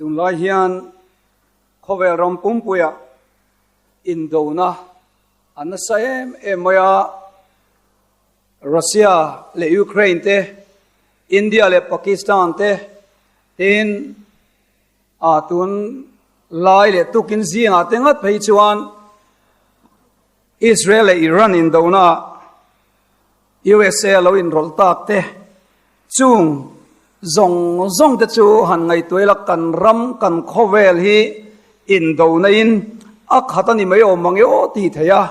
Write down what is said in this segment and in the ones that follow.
Tunlai hian khawvel ram pumpuiah indona a nasa em em mai a, Russia leh Ukraine te, India leh Pakistan te, tin a tun lai leh tukin zingah te ngat phei chuan Israel leh Iran indona ah USA lo inrawlh tak te chung zawng zawng te chu han ngaihtuah ila kan ram kan khawvel hi indona in a khat a ni mai awm ang e aw tih theih a.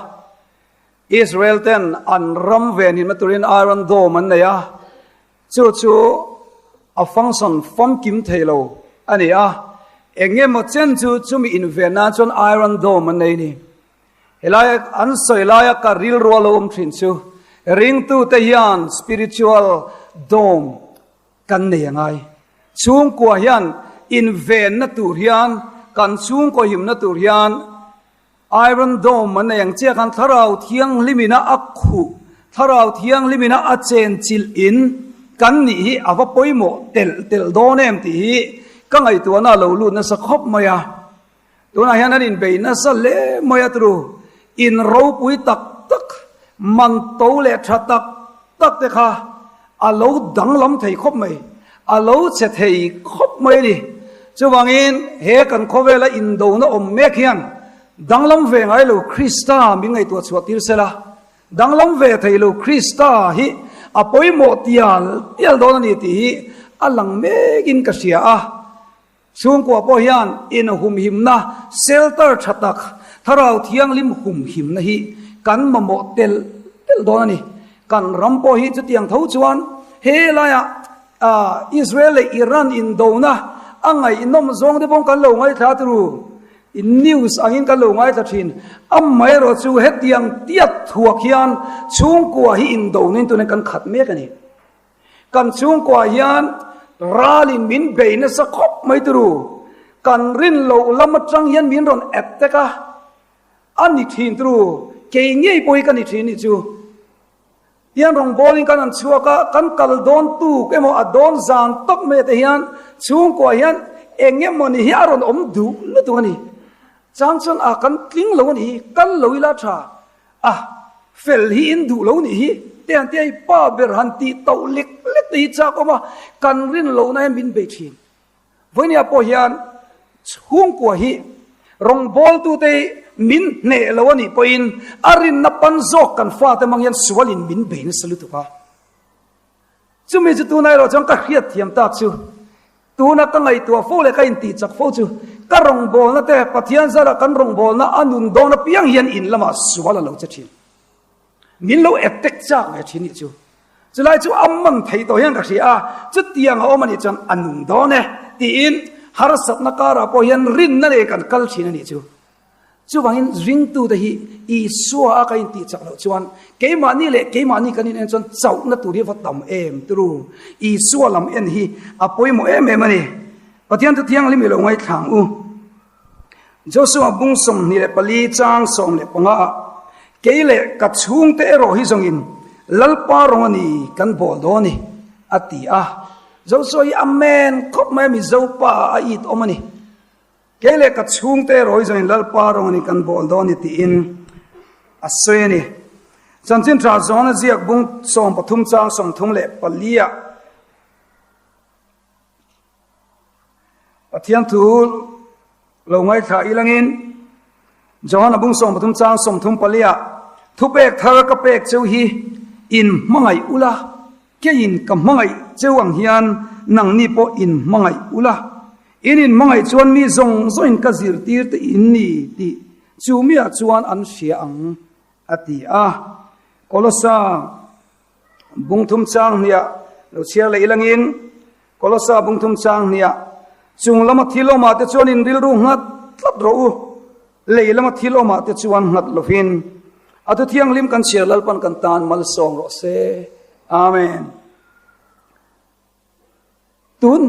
Israel ten an ram venhimna turin Iron Dome an nei a, chu chu a function famkim thei lo a ni a, eng emaw chen chu chumi inven nan chuan Iron Dome an nei a ni. Helai an sawi laia ka rilru a lo awm thin chu ringtute hian spiritual dome kan nei a ngai. Chhungkua hian invenna tur hian kan chhungkaw himna tur hian Iron Dome an nei ang chiah khan Thlarau Thianghlimina a khuh, Thlarau Thianghlimina a chenchilh in kan nih hi a va pawimawh telh telh dawn em tih hi ka ngaihtuahna a lo lut nasa khawp mai a. Tunah hian an inbei nasa hle mai a tru, in ropui tak tak, man to leh tha tak tak te kha a lo danglam thei khawp mai, a lo che thei khawp mai a ni. Chuvangin he kan khawvela indona awm mek hian danglam ve ngai lo Krista min ngaihtuah chhuah tir sela, danglam ve thei lo Krista hi a pawimawh tial tial dawn a ni tih hi a lang mekin ka hria a. Chhungkua pawh hian in humhimna shelter tha tak, Thlarau Thianghlim humhimna hi kan mamawh telh telh dawn a ni. Kan ram pawh hi chutiang tho chuan he laiah Israel leh Iran indona a ngaihnawm zawng te pawh kan lo ngaithla turu, news angin kan lo ngaithla thin. Amaherawh chu hetiang tiat thuak hian chhungkua hi indonin tunin kan khat mek a ni. Kan chhungkuah hian ralin min bei nasa khawp mai turu. Kan rin loh lam atang hian min rawn attack a, a ni thin turu. Kei ngei pawh hi ka ni thin nih chu. Tian rawngbawlin kan han chhuak a, kan kal dawn tuk emaw a dawn zan tawp mai te hian chhungkuah hian eng emaw ni hi a rawn awm duh lutuk a ni. Chang chuan a kan tling lo a nih hi, kal lo ila tha. A, fel hi in duh lo nih hi, te han tia i pa ber han tih tauh lek lek te hi chak awm a, kan rin lohna hian min bei thin. Vawinia pawh hian chhungkua hi rawngbawltute hi min hneh lo a nih pawhin a rinna pan zawk kan fate hmang hian sualin min bei nasa lutuk a. Chumi chu tunah erawh chuan ka hriatthiam tak chu Tuna ka ngaihtuah fo leh ka intih chak fo chu ka rawngbawlna te Pathian zara kan rawngbawlna a nun dawn apiang hian in lamah sual a lo che thin. Min lo attack chak ve thin nih chu. Chulai chu a man thei tawh hian ka hria a, chutiang a awm anih chuan a nung dawn e tiin harsatna karah pawh hian rinna nei kan kal thin anih chu. Chuvangin ringtute hi Isua a ka intih chak loh chuan keimahni leh keimahni kan inen chuan chauhna tur hi va tam em turu. Isua lam en hi a pawimawh em em a ni. Pathian chu thianghlim i lo ngaithlang u. Joshua bung 24 chang 15 ah kei leh ka chhungte erawh hi zawngin Lalpa rawng a ni kan bawl dawn i a ti a. Joshua hi Amen khawp mai a Mizo pa ah a it awm a ni. Kei leh ka chhungte rawi zawin Lalpa rawng a ni kan bawl dawn ni tiin a sawi a ni. Chanchin tha zawn a ziak bung 13 chang 34 ah Pathian thu lo ngaithla ilangin Johana bung 13 chang 34 ah thupek thar ka pek cheu hi in hmangaih ula Keiin ka hmangaih cheu ang hian nangni pawh in hmangaih ula, in inhmangaih chuan mi zawng zawngin ka zirtir te in ni tih chu miah chuan an hria ang, a ti a. Kolosa bungthum chang hniah lo chhiar leh ilangin, Kolosa bungthum chang hniah chung lama thil awmah te chuan in rilru nghat tlat rawh u, lei lama thil awmah te chuan nghat lovin a thu thianghlim kan chhiar Lalpan kan tan malsawm rawh se. Amen. Tun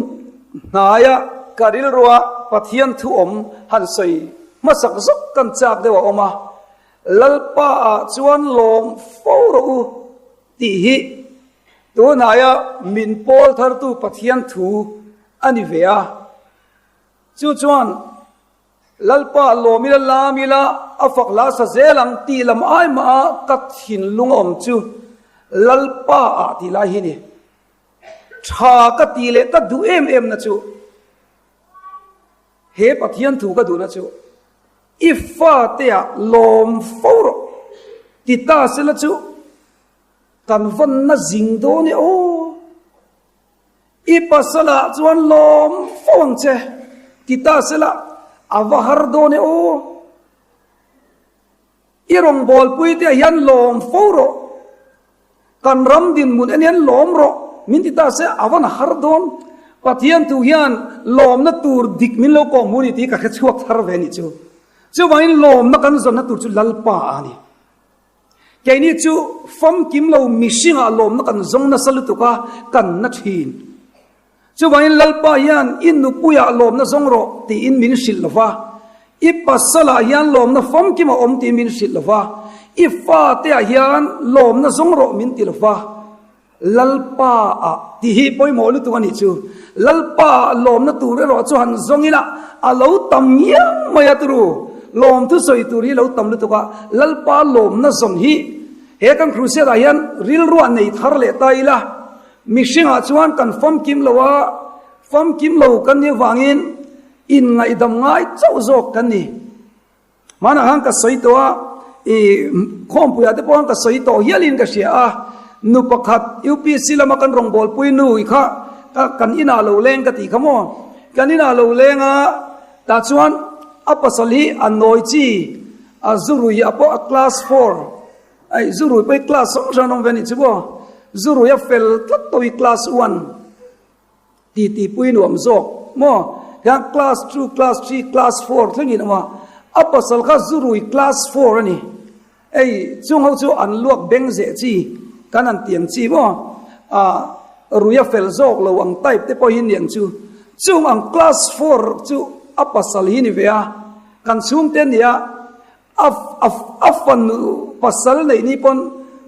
hnaia ka rilrua Pathian thu awm han sawi hmasak zawk kan chak deuh a awm a, Lalpa ah chuan lawm fo rawh u tih hi tunhnaia min pawl thartu Pathian thu a ni ve a. Chu chuan Lalpa lawm ila lam ila a fak hla sa zel ang tih lam ai mah a ka thinlung a awm chu Lalpa ah tih lai hi ni. Tha ka tih leh ka duh em em na chu he Pathian thu ka duhna chu i fate ah lawm fo rawh ti ta sela chu kan vawnna zing dawn e aw. I pasalah chuan lawm fo ang che ti ta sela a va har dawn e aw. I rawngbawlpui te ah hian lawm fo rawh. Kan ram dinhmun en hian lawm rawh min ti ta se a van har dawn. Pathian thu hian lawmna tur dik min lo kawh hmu ni tih ka hre chhuak thar ve nih chu. Chuvangin lawmna kan zawnna tur chu Lalpa a ni. Keini chu famkim lo mihringah lawmna kan zawng nasa lutuk a, kan na thin. Chuvangin Lalpa hian i nupuiah lawmna zawng rawh tiin min hrilh lo va, i pasalah hian lawmna famkim a awm tiin min hrilh lo va, i fateah hian lawmna zawng rawh min ti lo va. Lalpa ah tih hi pawimawh lutuk a nih chu. Lalpa ah lawmna tur erawh chu han zawng ila a lo tam ngiang mai a turu. Lawmthu sawi tur hi lo tam lutuk a, Lalpa lawmna zawn hi he kan crusade ah hian rilruah nei thar leh ta ila, Mihringah chuan kan famkim lo a, famkim lo kan nih avangin inngaihdam ngai chauh zawk kan ni. Hmanah khan ka sawi tawh a, i khawmpuiah te pawh khan ka sawi tawh hialin ka hria a, nu pakhat UPC lama kan rawngbawlpui nu i kha kan inah lo leng ka tih kha maw? Kan inah lo leng a, tah chuan a pasal hi a nawi chi, a zurui a pawh a class four Ai zurui pawh i class hrang hrang an awm ve a nih chu maw? Zurui a fel tlat tawh i class one ti ti pui nuam zawk maw? Tihian class two, class three, class four thlengin a awm a, a pasal kha zurui class four a ni. Ei chung ho chu an luak beng zeh chi kan han tiang chi maw? Ah rui a fel zawk lo ang type te pawh hi niang chu. Chung ang class four chu a pasal hi ni ve a, kan chhungte a nia. A a fanu pasal neih ni pawn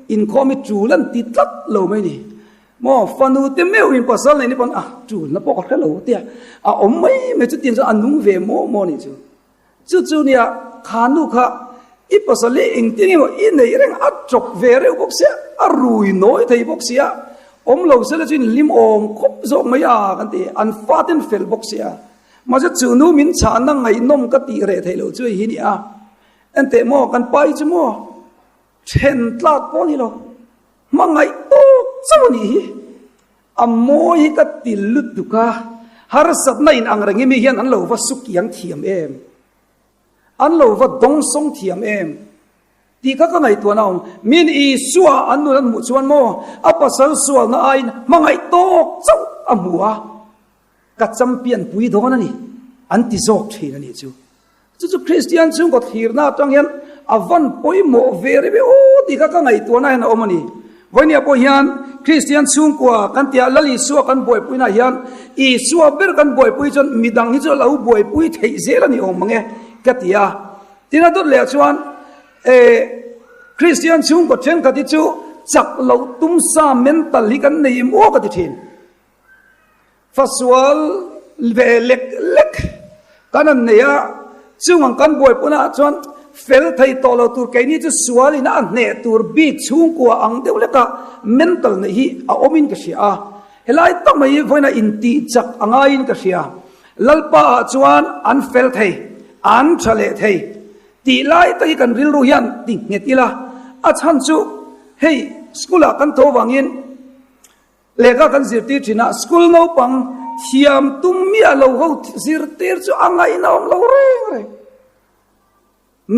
inkhawm hi tul an ti tlat lo mai ni. Maw fanu te meuhin pasal neih ni pawn a tulna pawh ka hre lo tia a awm mai mai chu tin chuan a nung ve maw maw ni chu. Chu chu nia kha nu kha i pasal hi engtin emaw i neih reng a chawp ve reuh bawk sia a rui nawi thei bawk sia awm lo sela chu in hlim awm khawp zawk mai a kan ti an faten fel bawk sia. Mahse chu nu min chhahna ngaihnawm ka tih reh theih loh chu hei hi ni a, enteh maw kan pa hi chu maw then tlak pawh ni lo, hmangaih tawk chauh a nih hi, a mawi hi ka ti lutuk a, harsatna in ang reng hi mi hian an lo va sukiang thiam em, an lo va dawngsawng thiam em tih kha ka ngaihtuahna a awm. Min Isua an nun an hmuh chuan maw a pasal sualna aiin hmangaih tawk chauh a hmu a. Ka champion pui dawn a ni, an ti zawk thin a nih chu. Chu chu Kristian chhungkaw thlirna atang hian a van pawimawh ve reuh e aw tih kha ka ngaihtuahna hian a awm a ni. Vawinia pawh hian Kristian chhungkua kan tia Lal Isua kan buaipuinaah hian Isua ber kan buaipui chuan midang hi chu a lo buaipui theih zel a ni awm mang e ka ti a. Tin a dawt leh chuan eh Kristian chhungkaw thenkhat hi chu chak loh tumsa mental hi kan nei em aw ka ti thin. Fasual ve lek lek kan an nei a, chung ang kan buaipunaah chuan fel thei tawh lo tur keini chu sualin a hneh tur bik chhungkua ang deuh leka mental neih hi a awmin ka hria a, helai tak mai hi vawiina intih chak a ngaiin ka hria. Lalpa ah chuan an fel thei, an tha leh thei tih lai tak hi kan rilru hian ti nghet ila, a chhan chu hei school ah kan tho vangin, Lehkha kan zirtir thin a, school naupang thiam tum miah lo ho zirtir chu a ngaihna awm lo reng reng.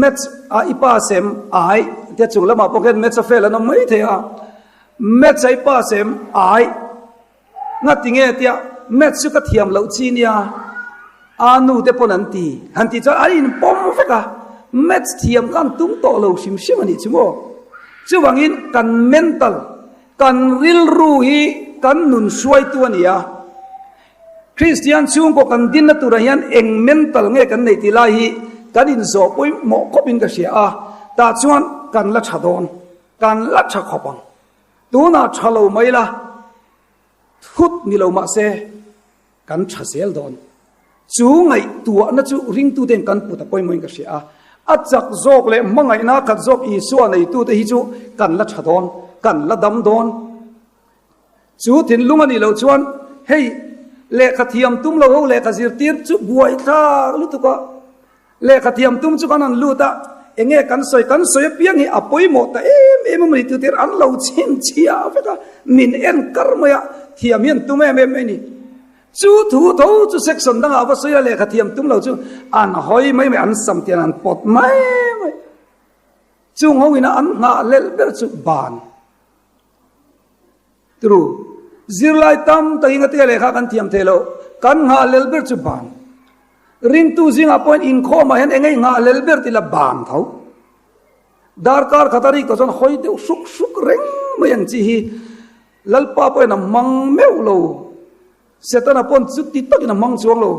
Maths a i pass em? Ai, tia chung lamah pawh khian maths a fail an awm mai thei a. Maths a i pass em? Ai. Ngati nge tia maths chu ka thiam loh chi nia a nu te pawn an ti. Han tih chuan an inpawm vek a, maths thiam kha an tum tawh lo hrim hrim a nih chu maw. Chuvangin kan mental Kan rilru hi kan nun hruaitu a ni a, Kristian chhungkaw kan dinna turah hian eng mental nge kan neih tih lai hi kan inzawh pawimawh khawpin ka hria a, tah chuan kan la tha dawn, kan la tha khawp ang. Tunah tha lo mai la, thut ni lo mahse kan tha zel dawn. Chu ngaihtuahna chu ringtuten kan put a pawimawhin ka hria a. A chak zawk leh hmangaihna khat zawk Isua neitute hi chu kan la tha dawn, kan la dam dawn. Chu thinlung a nih loh chuan hei lehkha thiam tum lo ho lehkha zirtir chu buaithlak lutuk a. Lehkha thiam tum chu kan han lut a, enge kan sawi kan sawi apiang hi a pawimawh ta em em a mawni tutir an lo chhinchhiah vek a, min en kar mai a, thiam hi an tum em em mai a ni. Chu thu tho chu section dangah va sawi a lehkha thiam tum lo chu an hawi mai mai, an sam tian an pawt mai mai. Chung ho ina an nghah lelh ber chu ban. Tru, zirlai tam takin ka tia lehkha kan thiam thei lo, kan nghah lel ber chu ban. Ringtu zingah pawhin inkhawmah hian engei nghah lel ber tila ban tho. Darkar khata rik tawh chuan hawi deuh hruk hruk reng mai ang chi hi Lalpa pawhin a hmang meuh lo. Setana pawn chu ti takin a hmang chuang lo.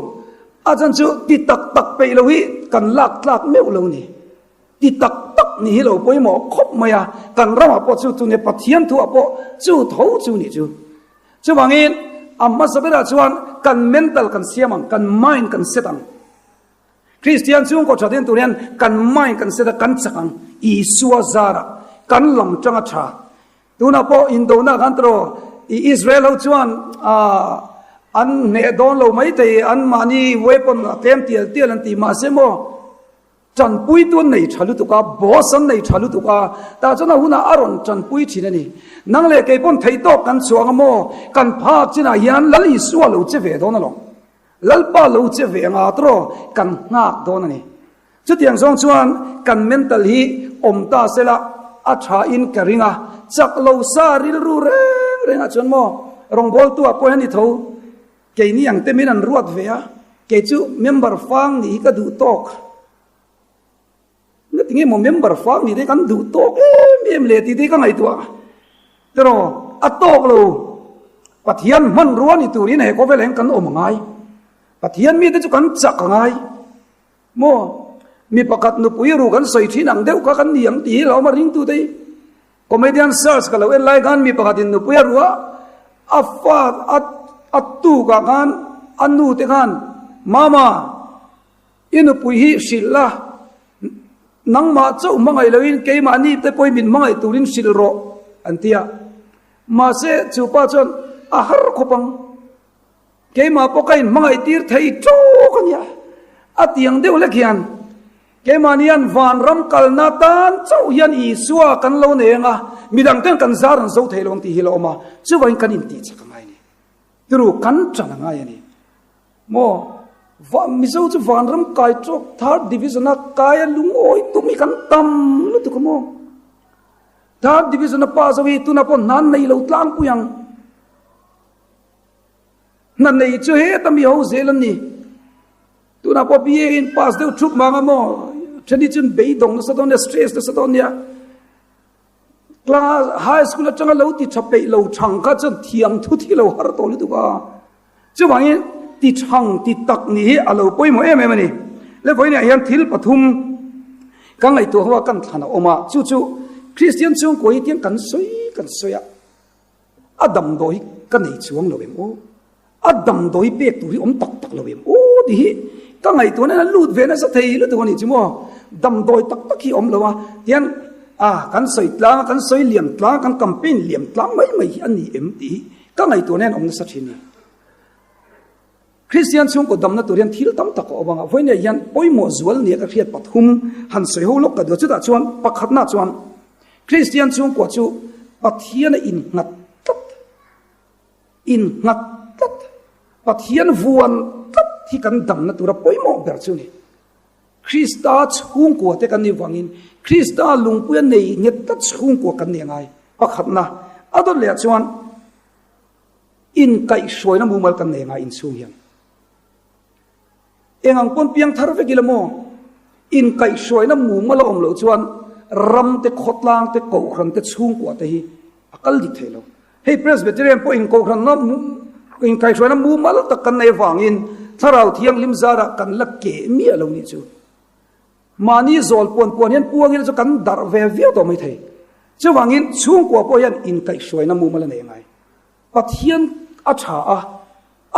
A chan chu ti tak tak peih lo hi kan lak tlak meuh lo ni. Ti tak tak ni hi lo pawimawh khawp mai a, kan ramah pawh chu chu nia Pathian thuah pawh chu tho chu nih chu. Chuvangin a hmasa berah chuan kan mental kan siam ang, kan mind kan set ang. Kristian chhungkaw tha din tur hian kan mind kan set a, kan chak ang. Isua zarah kan lam tanga tha. Tunah pawh indona khan tawh i Israel ho chuan an hneh dawn lo maithei, anmahni weapon a tlem tial tial an ti mahse maw, Tanpuitu an nei tha lutuk a, boss an nei tha lutuk a, tah chuan a hunah a rawn tanpui thin a ni. Nang leh kei pawn theihtawk kan chhuang a maw? Kan phak chinah hian Lal Isua lo che ve dawn alawm. Lalpa lo che ve anga tawh kan nghak dawn a ni. Chutiang zawng chuan kan mental hi awm ta sela a tha in ka ring a, chak lo sa rilru reng rengah chuan maw rawngbawltu ah pawh hian i tho. Keini ang te min an ruat ve a, kei chu member fang nih hi ka duh tawk. Nga tinge maw member fang nih te kan duh tawk em em le tih te ka ngaihtuah. Tiraw, a tawk lo. Pathian hmanrua ni turin he khawvel hian kan awm a ngai. Pathian mite chu kan chak a ngai. Maw, mi pakhat nupui ru kan sawi thin ang deuh kha kan ni ang tih hi lo awm a ringtute hi. Comedian search ka lo en lai khan mi pakhat in nupui a ruah a fa a a tuk ah khan a nu te khan mama i nupui hi hrilh la nangmah chauh hmangaih lo in keimahni te pawhin min hmangaih turin hrilh rawh an ti a mahse chu pa chuan a har khawp ang. Keimah pawh ka inhmangaih tir thei tawk a nia. A tiang deuh hlek hian keimahni hian vanram kalna tan chauh hian Isua kan lo nei anga midang ten kan zar an zo thei lo ang tih hi la awm a, chuvangin kan intih chak a ngai a ni. Tiru kan ṭan a ngai a ni. Maw va Mizo chu vanram kai tawk third division a kai a lungawi tum hi kan tam lutuk a maw. Third division a pa zo hi tunah pawh hna nei lo tlangpui ang. Hna nei chu heta mi ho zel an ni. Tunah pawh BA in pass deuh thup mang a maw? Then hi chuan beidawng nasa dawn nia, stress nasa dawn nia. Class high school atanga lo ti tha peih lo thang kha chuan thiam thu thi lo har tawh lutuk a. Chuvangin ti thang ti tak ni hi a lo pawimawh em em a ni. Le vawiinah hian thil pathum ka ngaihtuah ho a kan thlan a awm a, chu chu Kristian chhungkua hi tiang kan sawi kan sawi a. A damdawi hi ka nei chuang lo em aw? A damdawi pek tur hi awm tak tak lo em aw? Tih hi ka ngaihtuahna hian a lut ve nasa thei lutuk a nih chu maw? Damdawi tak tak hi awm lo a, tihian a kan sawi tlang a, kan sawi liam tlang a, kan campaign liam tlang mai mai hi a ni em tih hi ka ngaihtuahna hian awm nasa thin a ni. Kristian chhungkaw damna tur hian thil tam tak a awm ang a, vawiinah hian pawimawh zual nia ka hriat pathum han sawi ho lawk ka duh a, chutah chuan pakhatna chuan Kristian chhungkua chu Pathian a innghat tlat, innghat tlat, Pathian vuan tlat hi kan damna tura pawimawh ber chu a ni. Krista chhungkua te kan nih vangin Krista lungpuia nei nghet tlat chhungkua kan ni a ngai. Pakhatna a dawt leh ah chuan Inkaihhruaina mumal kan nei anga inchhung hian eng ang pawn piang thar vek ila maw? Inkaihhruaina mumal a awm loh chuan ram te, khawtlang te, kohhran te, chhungkua te hi a kal dik thei lo. Hei Presbyterian pawh inkohhranna inkaihhruaina mumal tak kan nei avangin Thlarau Thianghlim zarah kan la keh miah lo nih chu. Mahni zawl puan puan hian puang ila chu kan darh ve viau tawh mai thei. Chuvangin chhungkua pawh hian inkaihhruaina mumal a nei ngai. Pathian a tha a,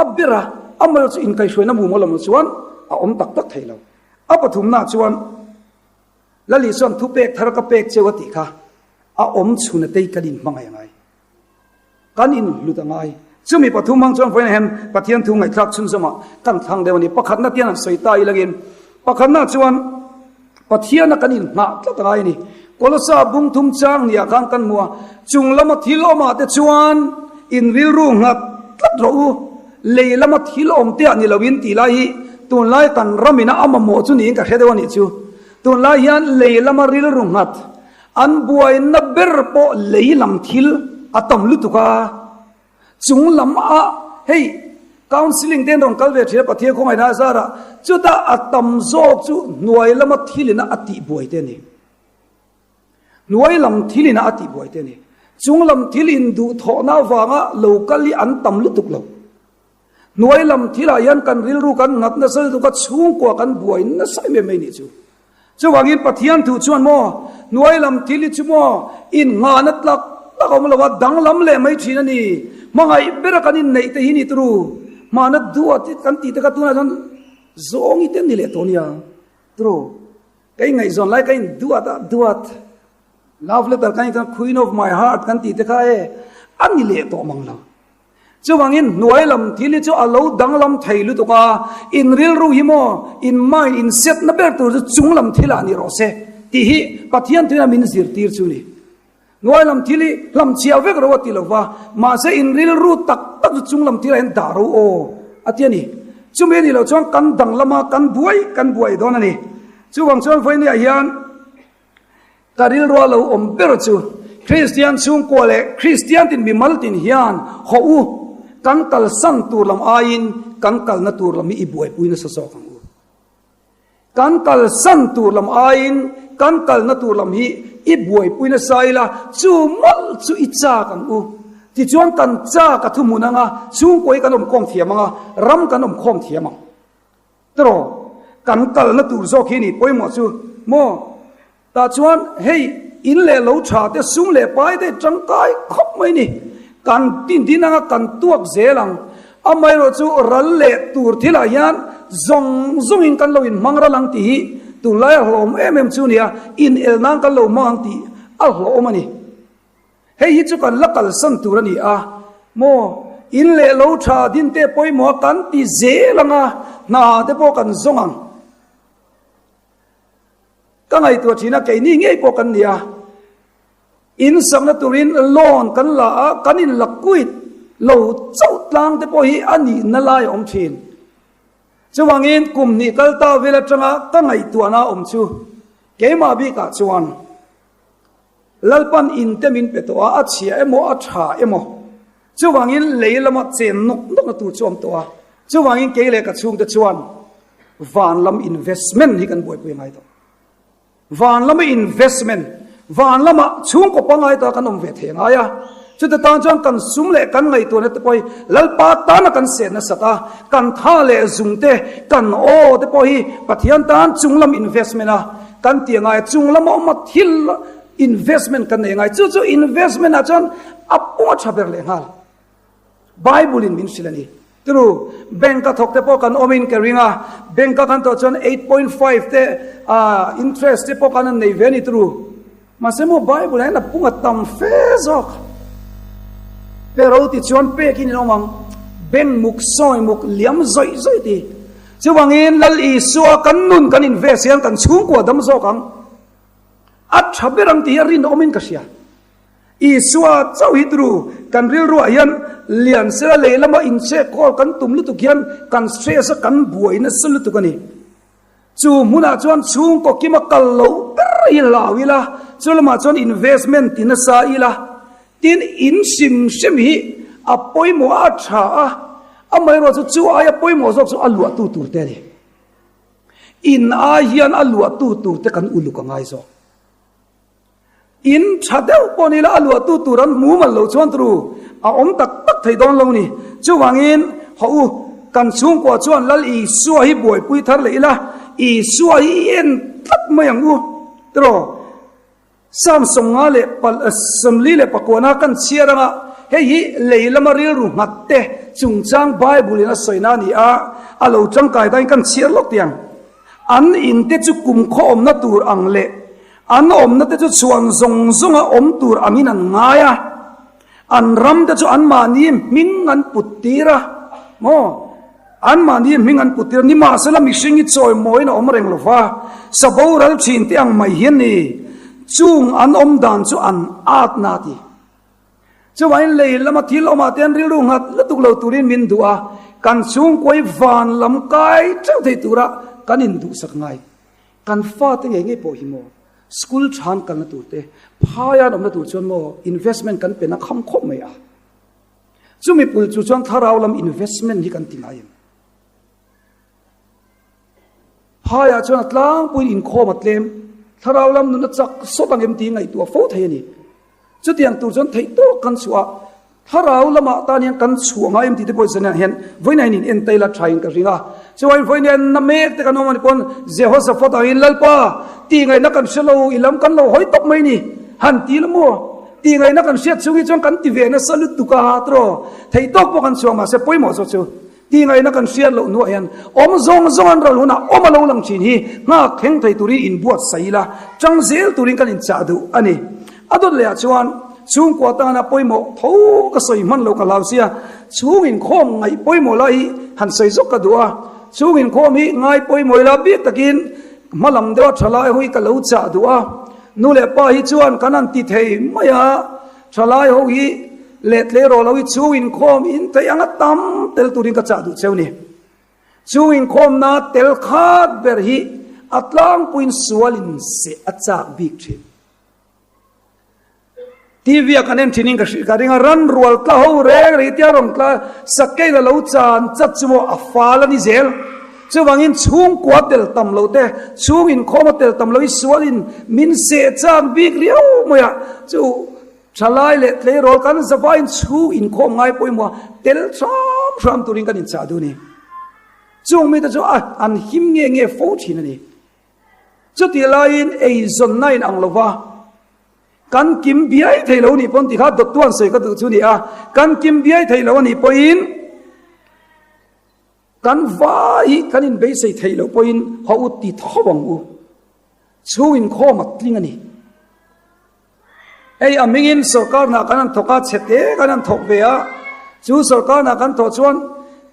a ber a, Amaherawhchu inkaihhruaina mumal lamah chuan a awm tak tak thei lo. A pathumnaah chuan Lal Isua'n thupek thar ka pek cheu a tih kha a awm chhun atei kan inhmangaih a ngai. Kan inhlut a ngai. Chumi pathum hmang chuan vawiin hian Pathian thu ngaihthlak chhunzawmah kan thlang deuh a ni. Pakhatna tian an sawi ta ilangin pakhatna chuan Pathiana kan inhnah tlat a ngai a ni. Kolosa bung thum chang niah khan kan hmu a, chung lama thil awmah te chuan in rilru nghat tlat rawh u, lei lama thil awm te ah ni loin tih lai hi tunlai kan ramina a mamawh chu niin ka hre deuh a nih chu. Tunlai hian lei lama rilru nghat an buaina ber pawh lei lam thil a tam lutuk a. Chung lam a hei counselling te an rawn kal ve thin a Pathian khawngaihna a zar a, chutah a tam zawk chu hnuai lama thil ina a tih buai te a ni. Hnuai lam thil ina a tih buai te a ni. Chung lam thil in duh thawhna avanga lo kal hi an tam lutuk lo. Hnuai lam thilah hian kan rilru kan nghat nasa lutuk a, chhungkua kan buai nasa em em mai nih chu. Chuvangin Pathian thu chuan maw, hnuai lam thil hi chu maw innghahna tlak tak a awm lo a, danglam leh mai thin a ni. Hmangaih bera kan inneih te hi ni turu, hmahna duat kan tih te kha tunah chuan zawngi te an ni leh tawh nia turu. Ka ingaihzawn lai ka induat a, duat. Love letter kan inchuan Queen of my heart kan tih te kha e, a ni leh tawh mang lo. Chuvangin hnuai lam thil hi chu a lo danglam thei lutuk a, in rilru hi maw, in mind, in setna ber tur chu chung lam thil ah ni rawh se tih hi Pathian tuina min zirtir chu ni. Hnuai lam thil hi hlamchhiah vek ro a ti lo va, mahse in rilru tak tak chu chung lam thil ah hian dah ro aw a ti a ni. Chumi a nih loh chuan kan danglam a, kan buai kan buai dawn a ni. Chuvang chuan vawinia hian Ka rilrua lo awm ber chu Kristian chhungkua leh Kristian tin mimal tin hian haw u, kan kalsan tur lam aiin kan kalna tur lam hi i buaipui nasa zawk ang u. Kan kalsan tur lam aiin kan kalna tur lam hi i buaipui nasa ila, chu mawlh chu i chak ang u. Tichuan kan chak a thuhmun anga chhungkua hi kan awmkhawm thiam anga, ram kan awmkhawm thiam ang. Tiraw, kan kalna tur zawk hi ni pawimawh chu maw? Tah chuan hei in leh lo tha te sum leh pai te tangkai khawp mai ni. Kan tin din anga kan tuak zel ang. Amaherawh chu ral leh tur thilah hian zawng zawngin kan lo inhmang ral ang tih hi tunlai a hlawhawm em em chu nia, inel nan kan lo hmang ang tih a hlawhawm a ni. Hei hi chu kan la kalsan tur a ni a maw? In leh lo tha din te pawimawh a kan ti zel ang a, hna te pawh kan zawng ang. Ka ngaihtuah thin a, keini ngei pawh kan ni a. In sakna turin loan kan la a, kan in la quit lo chauh tlang te pawh hi a nihna lai a awm thin. Chuvangin kum hnih kal ta vel atanga ka ngaihtuahna awm chu keimah bikah chuan, Lalpan in te min pe tawh a, a chhia emaw a tha emaw, chuvangin lei lama chen nawk nawkna tur chu a awm tawh a, chuvangin kei leh ka chhungte chuan van lam investment hi kan buaipui ngai tawh. Van lama investment, van lama chhungkaw pangngai ta kan awm ve thei ngai a, chuta tan chuan kan sum leh kan ngaihtuahna te pawh hi Lalpa tana kan set nasat a, kan tha leh zung te, kan aw te pawh hi Pathian tan chung lam investment a, Kan tih angai chung lama awm a thil investment kan nei angai chu chu investment ah chuan a pung a tha ber leh nghal Bible in min hrilh a ni turu bank a thawk te pawh kan awm in ka ring a bank a kan tawh chuan 8.5 te ah interest te pawh kan an nei ve a ni turu mahse maw Bible ah hian a pung a tam fe zawk pero ti chuan pek in in awm ang bank muk sawi muk liam zawih zawih ti Chuvangin Lal Isua kan nun kan invest hian kan chhungkua dam zawk ang. A tha ber ang tih hi a rinawmin ka hria. Isua chauh hi turu kan rilruah hian lian sela lehlama inchhek kawl kan tum lutuk hian kan stress a kan buai nasa lutuk a ni. Chu hmunah chuan chhungkaw kima kal loh ber hi hlau ila, chu lamah chuan investment ti nasa ila, Tin, in hrim hrim hi a pawimawh a, a tha a, amaherawh chu chu aia pawimawh zawk chu a luahtu tur te a ni. In ai hian a luahtu tur te kan uluk a ngai zawk. In tha deuh pawh ni la a luahtu tur an hmu mal lo chuan turu a awm tak tak thei dawn lo ni. Chuvangin, hawh u, kan chhungkua chuan Lal Isua hi buaipui thar leh ila, Isua hi i en tlat mai ang u, tiraw? Psalm 54 leh 104 kan chhiar anga. Hei hi lei lama rilru nghat te chungchang Bible in a sawina a ni a, a lo tangkai dahin kan chhiar lawk tiang. An in te chu kum khaw awmna tur ang leh an awmna te chu chhuan zawng zawnga awm tur angin an ngai a, an ram te chu anmahni hming an put tir a, maw? Anmahni hming an put tir a, nimahsela mihring hi chawimawiin a awm reng lo va, sa boral thin te ang mai hi a ni. Chung an awm dan chu an atna a ti. Chuvangin lei lama thil awmah te an rilru nghat lutuk lo turin min duh a, kan chhungkuai van lam kai teuh thei tura kan induhsak ngai. Kan fate ngei ngei pawh hi maw school than kalna tur te, phaia an awmna tur chuan maw investment kan pe na kham khawp mai a. Chumi pul chu chuan thlarau lam investment hi kan ti ngai em? Phaiah chuan a tlangpuiin inkhawm a tlem, thlarau lam nun a chak sawt ang em tih ngaihtuah fo thei a ni. Chutiang tur chuan theih tawk kan chhuah a, thlarau lamah tan hian kan chhuah ngai em tih te pawh zan hian vawiin in en taila thain ka ring a. Chuan vawiin hian na mek te kan awm a ni pawn Jehoshaphat angin Lalpa tih ngaihna kan hre lo, i lam kan lo hawi tawp mai ni han ti la maw? Tih ngaihna kan hriat chhung hi chuan kan ti ve nasa lutuk a tiraw? Theih tawk pawh kan chhuah mahse pawimawh zawk chu Tih ngaihna kan hriat loh hnuah hian awm zawng zawng an ral hunah awm a lo lang thin hi nghak thleng thei turin inbuatsaih ila, tang zel turin kan inchah duh a ni. A dawt lehah chuan chhungkua tana pawimawh tho ka sawi hman lo ka hlau sia, chhung inkhawm ngaih pawimawh lai hi han sawi zawk ka duh a, chhung inkhawm hi ngai pawimawh ila bik takin hma lam deuha tha lai ho hi ka lo chah duh a, nu leh pa hi chuan kan han ti thei mai a. Thalai ho hi leh tleirawl ho hi chhung inkhawm in theih anga tam tel turin ka chah duh cheu ni. Chhung inkhawmna tel khat ber hi a tlangpuiin sual in seh a chak bik thin. TV a kan en thin in ka ring a, ran rual tla ho reng reng hi tia rawn tla sakei la lo chan chat chu maw a fal a ni zel. Chuvangin chhungkua tel tam lo te, chhung inkhawm a tel tam lo hi sualin min seh chak bik riau mai a, chu thalai leh tleirawl kan zavaiin chhung inkhawm ngai pawimawh a tel hram hram turin kan inchah duh a ni. Chung mite chu a an him nge nge fo thin a ni. Chutih laiin eizawnna in ang lova kan kim biai thei lo nih pawn tikha dawttuan sawi ka duh chu a ni a, kan kim biai thei lo a nih pawhin, Kan vai hi kan inbeisei theih loh pawhin haw u ti tho ang u. Chhung inkhawm a tling a ni. Hei a hmingin sorkar hna kan han thawk a, chhete kan han thawk ve a, chu sorkar hna kan thawh chuan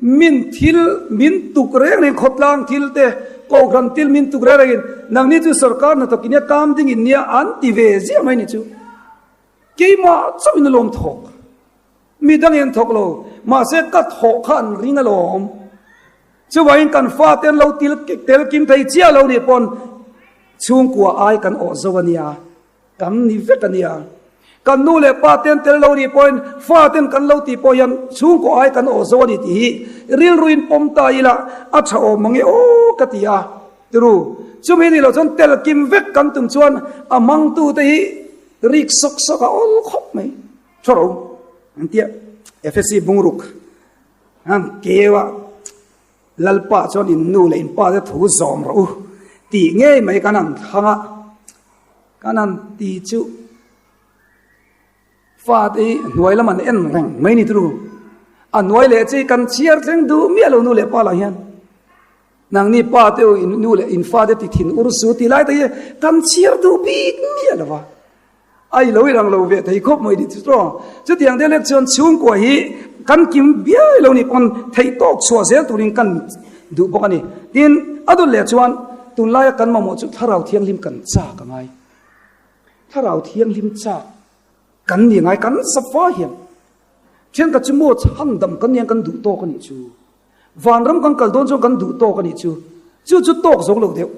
min thil min tuk reng reng khawtlang thil te, kohhran thil min tuk reng rengin nangni chu sorkar hna thawk in nia, kam ding in nia an ti ve ziah mai ni chu. Keimah chauhin a lawm thawk. Mi dangin an thawk lo, mahse ka thawh kha an ring alawm. Chuvangin kan fate an lo til tel kim thei chiah lo nih pawn chhungkua ai kan awh zo a nia, kan ni vek a nia. Kan nu leh pa te an tel lo nih pawhin faten kan lo tih pawh hian chhungkua ai kan awh zo a ni tih hi rilruin pawm ta ila a tha awm mange aw ka ti a. Tiru, chumi nih loh chuan tel kim vek kan tum chuan a hmangtute hi rik sawk sawk a awl khawp mai. Thawro an tia Efesi bungruk an keu a, Lalpa chuan in nu leh in pa te thu zawm rawh u tih ngei mai kan han thlang a, kan han ti chu fate hi hnuai lam an en reng mai ni turu. A hnuai leh chi kan chhiar thleng duh miah lo nu leh pa lah hian nangni pa te u in nu leh in fate ti thin ur su tih lai te hi kan chhiar duh bik miah lo va. Ai lo inang lo ve thei khawp mai ni chu tawng. Chutiang deuh lek chuan chhungkua hi kan kim biai lo nih pawn theih tawk chhuah zel turin kan duh bawk a ni. Tin, a dawt leh chuan tunlaia kan mamawh chu Thlarau Thianghlim kan chak a ngai. Thlarau Thianghlim chak kan ni ngai kan safa hian. Thenkhat chu maw chhandam kan nia kan duh tawk a nih chu. Vanram kan kal dawn chuan kan duh tawk a nih chu. Chu chu tawk zo lo deuh.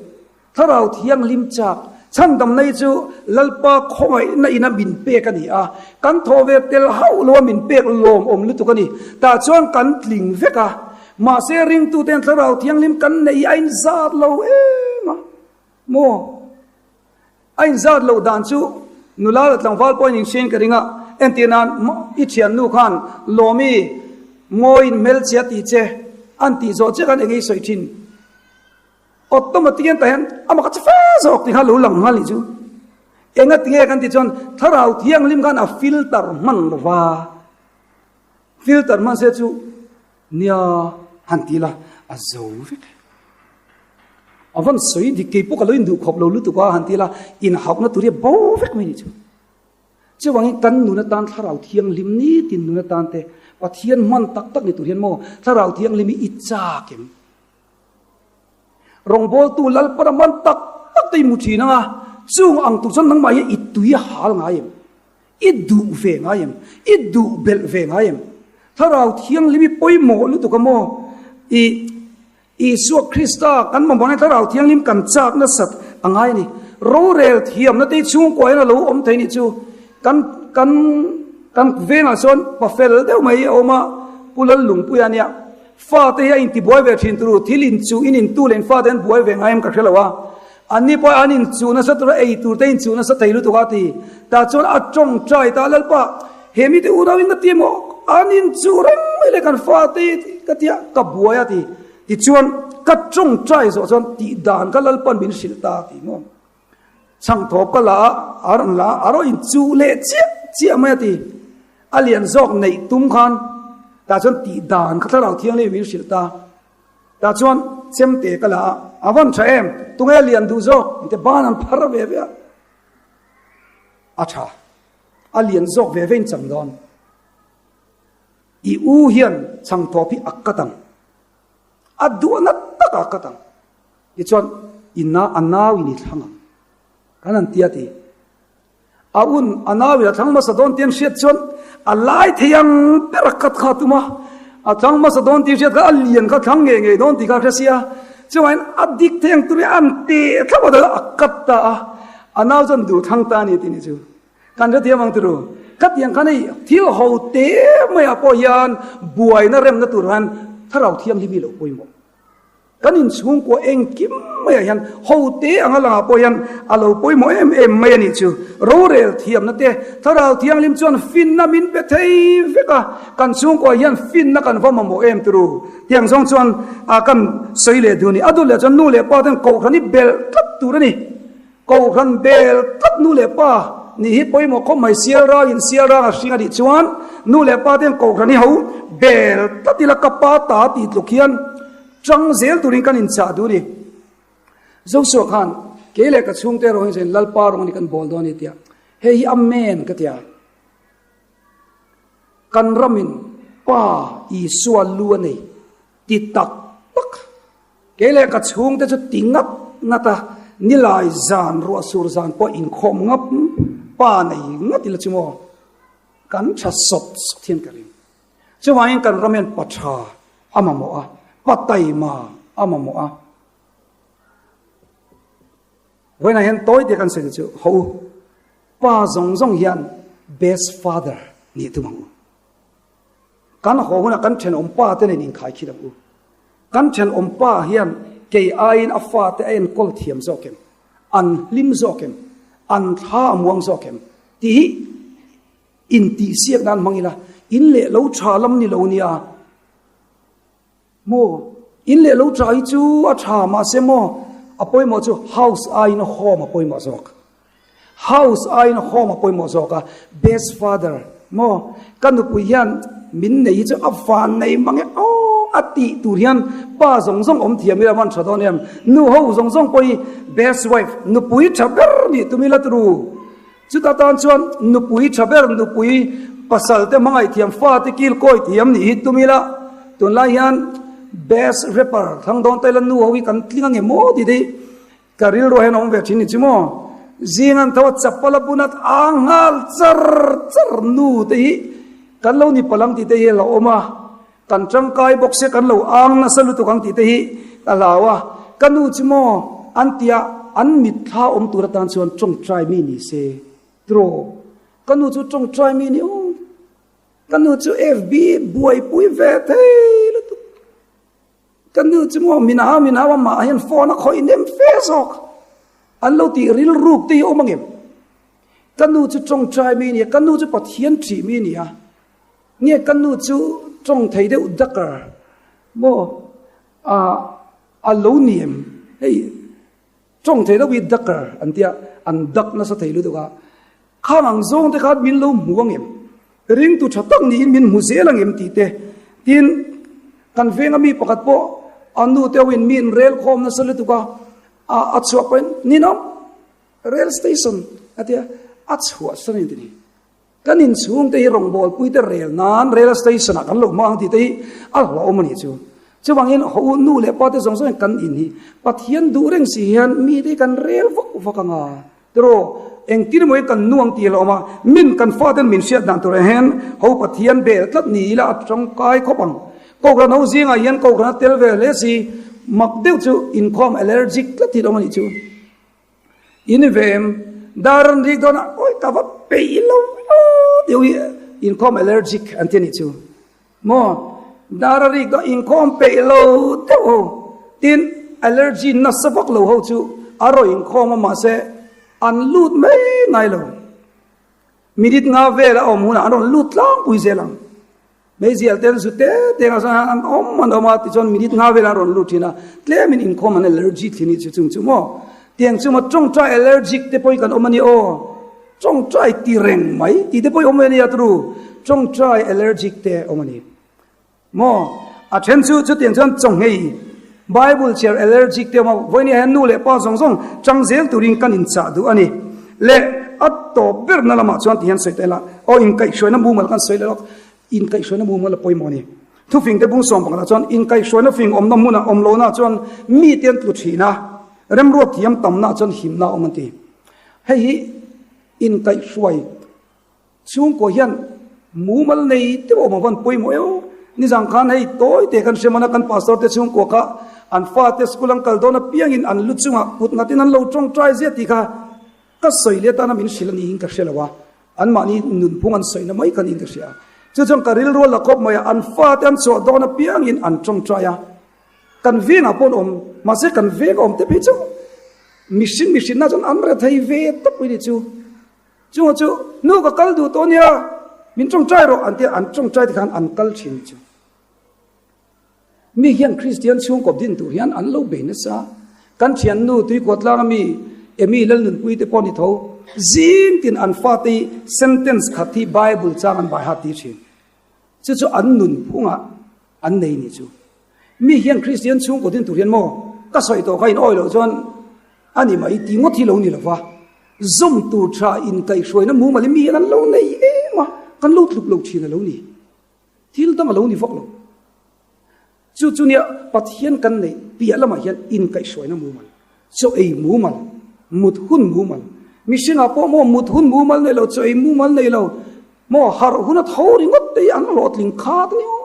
Thlarau Thianghlim chak chhandamna hi chu Lalpa khawngaihna ina min pek a ni a, kan thaw ve tel hauh lo a min pek lawmawm lutuk a ni. Tah chuan kan tling vek a, mahse ringtuten Thlarau Thianghlim kan neih hi a inzat lo em a maw? A inzat loh dan chu nula leh tlangval pawhin inhriain ka ring a, entir nan i thiannu khan Lawmi mawiin hmelchhia tih che an tih zawh che khan eng nge i sawi thin? Automatic in tah hian amah kha che fe zawk tih kha lo lang nghal nih chu. Enga tinge kan tih chuan Thlarau Thianghlim khan a filter hman lo va. Filter hman se chu nia han ti la a zo vek. A van sawi dik kei pawh ka lo induh khawp lo lutuk a han ti la inhauhna tur hi a bo vek mai ni chu. Chuvangin kan nun atan Thlarau Thianghlim nitin nun atan te Pathian hman tak tak ni tur hian maw Thlarau Thianghlim hi i chak em? Rawngbawltu Lalpana hman tak tak te i hmu thin ang a, chung ang tur chuan nangmah hian i tui a hal ngai em? I duh ve ngai em? I duh belh ve ngai em? Thlarau Thianghlim i pawimawh lutuk a maw? I Isua Krista kan mamawhna Thlarau Thianghlim kan chak nasat a ngai a ni. Rorel thiamna te hi chhungkua hian a lo awm thei nih chu. Kan kan kan vengah chuan pa fel deuh mai a awm a, Pu Lallungpuia nia. Fate hi a intibuai ve thin turu, thil inchuh in intu leh in fate an buai ve ngai em ka hre lo a. Anni pawh an inchuh nasa tura ei tur te inchuh nasa thei lutuk a ti. Tah chuan a tawngtai ta Lalpa, he mite unau in ka ti emaw an inchuh reng mai le kan fate hi ka tia ka buai a ti. Tichuan ka tawngtai zawh chuan tih dan kha Lalpa'n min hrilh ta a ti maw. Chhangthawp ka la a, a rawn la a, a rawn inchuh leh chiah chiah mai a ti. A lian zawk neih tum khan tah chuan tih dan kha Thlarau Thianghlim min hrilh ta. Tah chuan chemte ka la a, a vawn tha em? Tunge lian duh zawk? Inte ban an phar ve ve a. A tha. A lian zawk ve ve in chang dawn. I u hian chhang tawp hi a kat ang. A duhna takah a kat ang. Tichuan, i na, a nau in i thlang ang. Kan han tia ti. A un, a nau in a thlang hmasa dawn tih an hriat chuan a lai thei ang ber a kat kha a tum a, a thlang hmasa dawn tih hriat kha a lian kha thlang ngei ngei dawn tih kha a hre sia. Chuvangin a dik thei ang turin an teh thlap a, a kat ta a, a nau chuan duh thlang ta a ni tih ni chu. Kan hrethiam ang turu. Khatiang khan hei thil ho te maiah pawh hian buaina remna tur hian Thlarau Thianghlim hi lo pawimawh. Kan inchhungkua engkim maiah hian hote anga langah pawh hian a lo pawimawh em em mai a nih chu. Rorel thiamna te, Thlarau Thianghlim chuan finna min pe thei vek a, kan chhungkuah hian finna kan va mamawh em turu. Tiang zawng chuan a kan sawi leh duh a ni. A dul leh chuan nu leh pa ten kohhran hi belh tlat tur a ni. Kohhran bel tlat nu leh pa nih hi pawimawh khawp mai. Sial rangin sial rang a hring a nih chuan nu leh pa ten kohhran hi ho bel tlat ila ka pa ta tih tluk hian Chang zel turin kan inchah duh a ni. Joshua khan, Kei leh ka chhungte erawh hi chuan Lalpa rawng a ni kan bawl dawn a ni tia. Hei hi Amen ka ti a. Kan ramin Pa Isua lu a nei ti tak tak. Kei leh ka chhungte chu ti ngat ngat a, nilai zan ruah sur zan pawh inkhawm ngap Pa nei ngat ila chu maw kan tha sawt sawt hian ka ring. Chuvangin kan ram hian pa tha a mamawh a, pa taima a mamawh a. Vawiinah hian tawi te kan sawi chu ho u, pa zawng zawng hian best father nih tum ang u. Kan haw hunah kan thenawm pa te nen inkhai khit ang u. Kan thenawm pa hian kei aiin a fate a enkawl thiam zawk em, an hlim zawk em, an thla a muang zawk em tih hi Intihsiak nan hmang ila, in leh lo tha lam ni lo nia maw? In leh lo tha hi chu a tha mahse maw a pawimawh chu house aiin home a pawimawh zawk. House aiin home a pawimawh zawk a, best father maw ka nupui hian min nei hi chu a van nei mang e aw a tih tur hian pa zawng zawng awm thiam ila man tha dawn em? Nu ho zawng zawng pawh hi best wife nupui tha ber nih tum ila turu. Chuta tan chuan nupui tha ber, nupui pasal te hmangaih thiam, fate kil kawi thiam nih hi tum ila, tunlai hian best rapper thlang dawn ta ila nu ho hi kan tling ange maw tih te hi ka rilruah hian a awm ve thin ni chu maw. Zing an tho a chapal a bun a ang nghal char char nu te hi kan lo ni palh ang tih te hi a lo awm a, kan tangkai bawk sia kan lo ang nasa lutuk ang tih te hi ka hlau a, ka nu chu maw an tia an mitthla awm tur atan chuan tawngtai mi ni se tiraw ka nu chu tawngtai mi ni aw ka nu chu FB buaipui ve thei lutuk ka nu chu maw min hau min hau amah hian phone a khawih nem fe zawk an lo tih rilruk te hi awm angem ka nu chu tawngtai mi ni a ka nu chu Pathian thih mi ni a. Nge ka nu chu tawng thei deuh dakar maw a a lo ni em hei tawng thei deuh hi dakar an tia an dak nasa thei lutuk a khang ang zawng te khan min lo hmu ang em? Ringtu tha tak niin min hmu zel ang em tih te. Tin, kan venga mi pakhat pawh a nu te hoin mi in rel khawm nasa lutuk a, a chhuah pawhin ninawm rail station a tia a chhuah san in ti ni. Kan inchhung te hi rawngbawlpui te rel nan rail station ah kan lo hmang tih te hi a hlauhawm a nih chu. Chuvangin haw u nu leh pa te zawng zawngin kan in hi Pathian duh reng si hian mi te hi kan rel vak vak ang a. Tiraw, engtin emaw hi kan nuang tih a hlauhawm a, min kan faten min hriat dan turah hian ho Pathian bel tlat ni ila a tangkai khawp ang. Kohhran ho zingah hian kohhran a tel ve hle si, mak deuh chu inkhawm allergic tlat hi a awm a nih chu. In ve em? Dar an rik dawn a, awi ka va peih lo deuh hi inkhawm allergic an ti a nih chu. Maw? Dar a rik dawn inkhawm peih lo deuh ho. Tin, allergy nasa vak lo ho chu a raw inkhawm a mahse an lut mai ngai lo. Minute nga vel a awm hunah an rawn lut tlangpui zel ang. Meizial te an zu te te ang a chuan an awm an awm a tichuan minute nga velah an rawn lut thin a, tlemin inkhawm an allergy thin hi chu chung chu maw? Tiang chu maw tawngtai allergic te pawhin kan awm a ni aw, tawngtai ti reng mai tih te pawhin awm ve a nia turu, tawngtai allergic te awm a ni maw? A then chu chutiang chuan chawnghei Bible chhiar allergic te awm a, vawiin hian nu leh pa zawng zawng chang zel turin kan inchah duh a ni. Leh a tawp berna lamah chuan ti hian sawi ta ila, aw inkaihhruaina mumal kan sawi leh lawk, inkaihhruaina mumal a pawimawh a ni. Thufing te bung sawm pakhatah chuan inkaihhruaina fing awmna hmunah awm lohna chuan mite an tlu thin a, remruat thiam tamna chuan himna a awm an ti. Hei hi inkaihhruai Chhungkaw hian mumal nei deuh awm avan pawimawh eo. Nizan khan hei tawi te kan hre man a, kan pastor te chhungkua kha an fate school an kal dawn apiangin an lu chungah kut nghatin an lo tawngtai zia tih kha ka sawi leh atana min hrilh a niin ka hre lo a, anmahni nunphung an sawina mai kha niin ka hria. Chu chuan ka rilru a la khawp mai a, an fate an chhuah dawn apiangin an tawngtai a, kan vengah pawh an awm, mahse kan veng a awm te phei chu mihring mihrinna chuan an rethei ve tawp mai ni chu. Chunga chu, Nu ka kal duh tawh nia, min tawngtai rawh an tia, an tawngtai te khan an kal thin chu. Mi hian Kristian chhungkawp din tur hian an lo bei nasa. Kan thian nu Tuikuat tlanga mi Emi Lalnunpui te pawh ni tho, zing tin an fate hi sentence khat hi Bible chang an bai hat ti thin. Chu chu an nunphungah an nei ni chu. Mi hian Kristian chhungkaw din tur hian maw ka sawi tawh kha in awi loh chuan a ni mai ti ngawt hi lo ni lo va, zawm tur tha inkaihhruaina mumal hi mi hian an lo nei em a, kan lo tluk lo thin a lo ni. Thil dang a lo ni vak lo. Chu chu nia Pathian kan neih piah lamah hian inkaihhruaina mumal, chaw ei mumal, mut hun mumal, mihringah pawh maw mut hun mumal nei lo, chaw ei mumal nei lo, maw harh hun a tho ringawt te hi an hlawhtling khat a ni aw.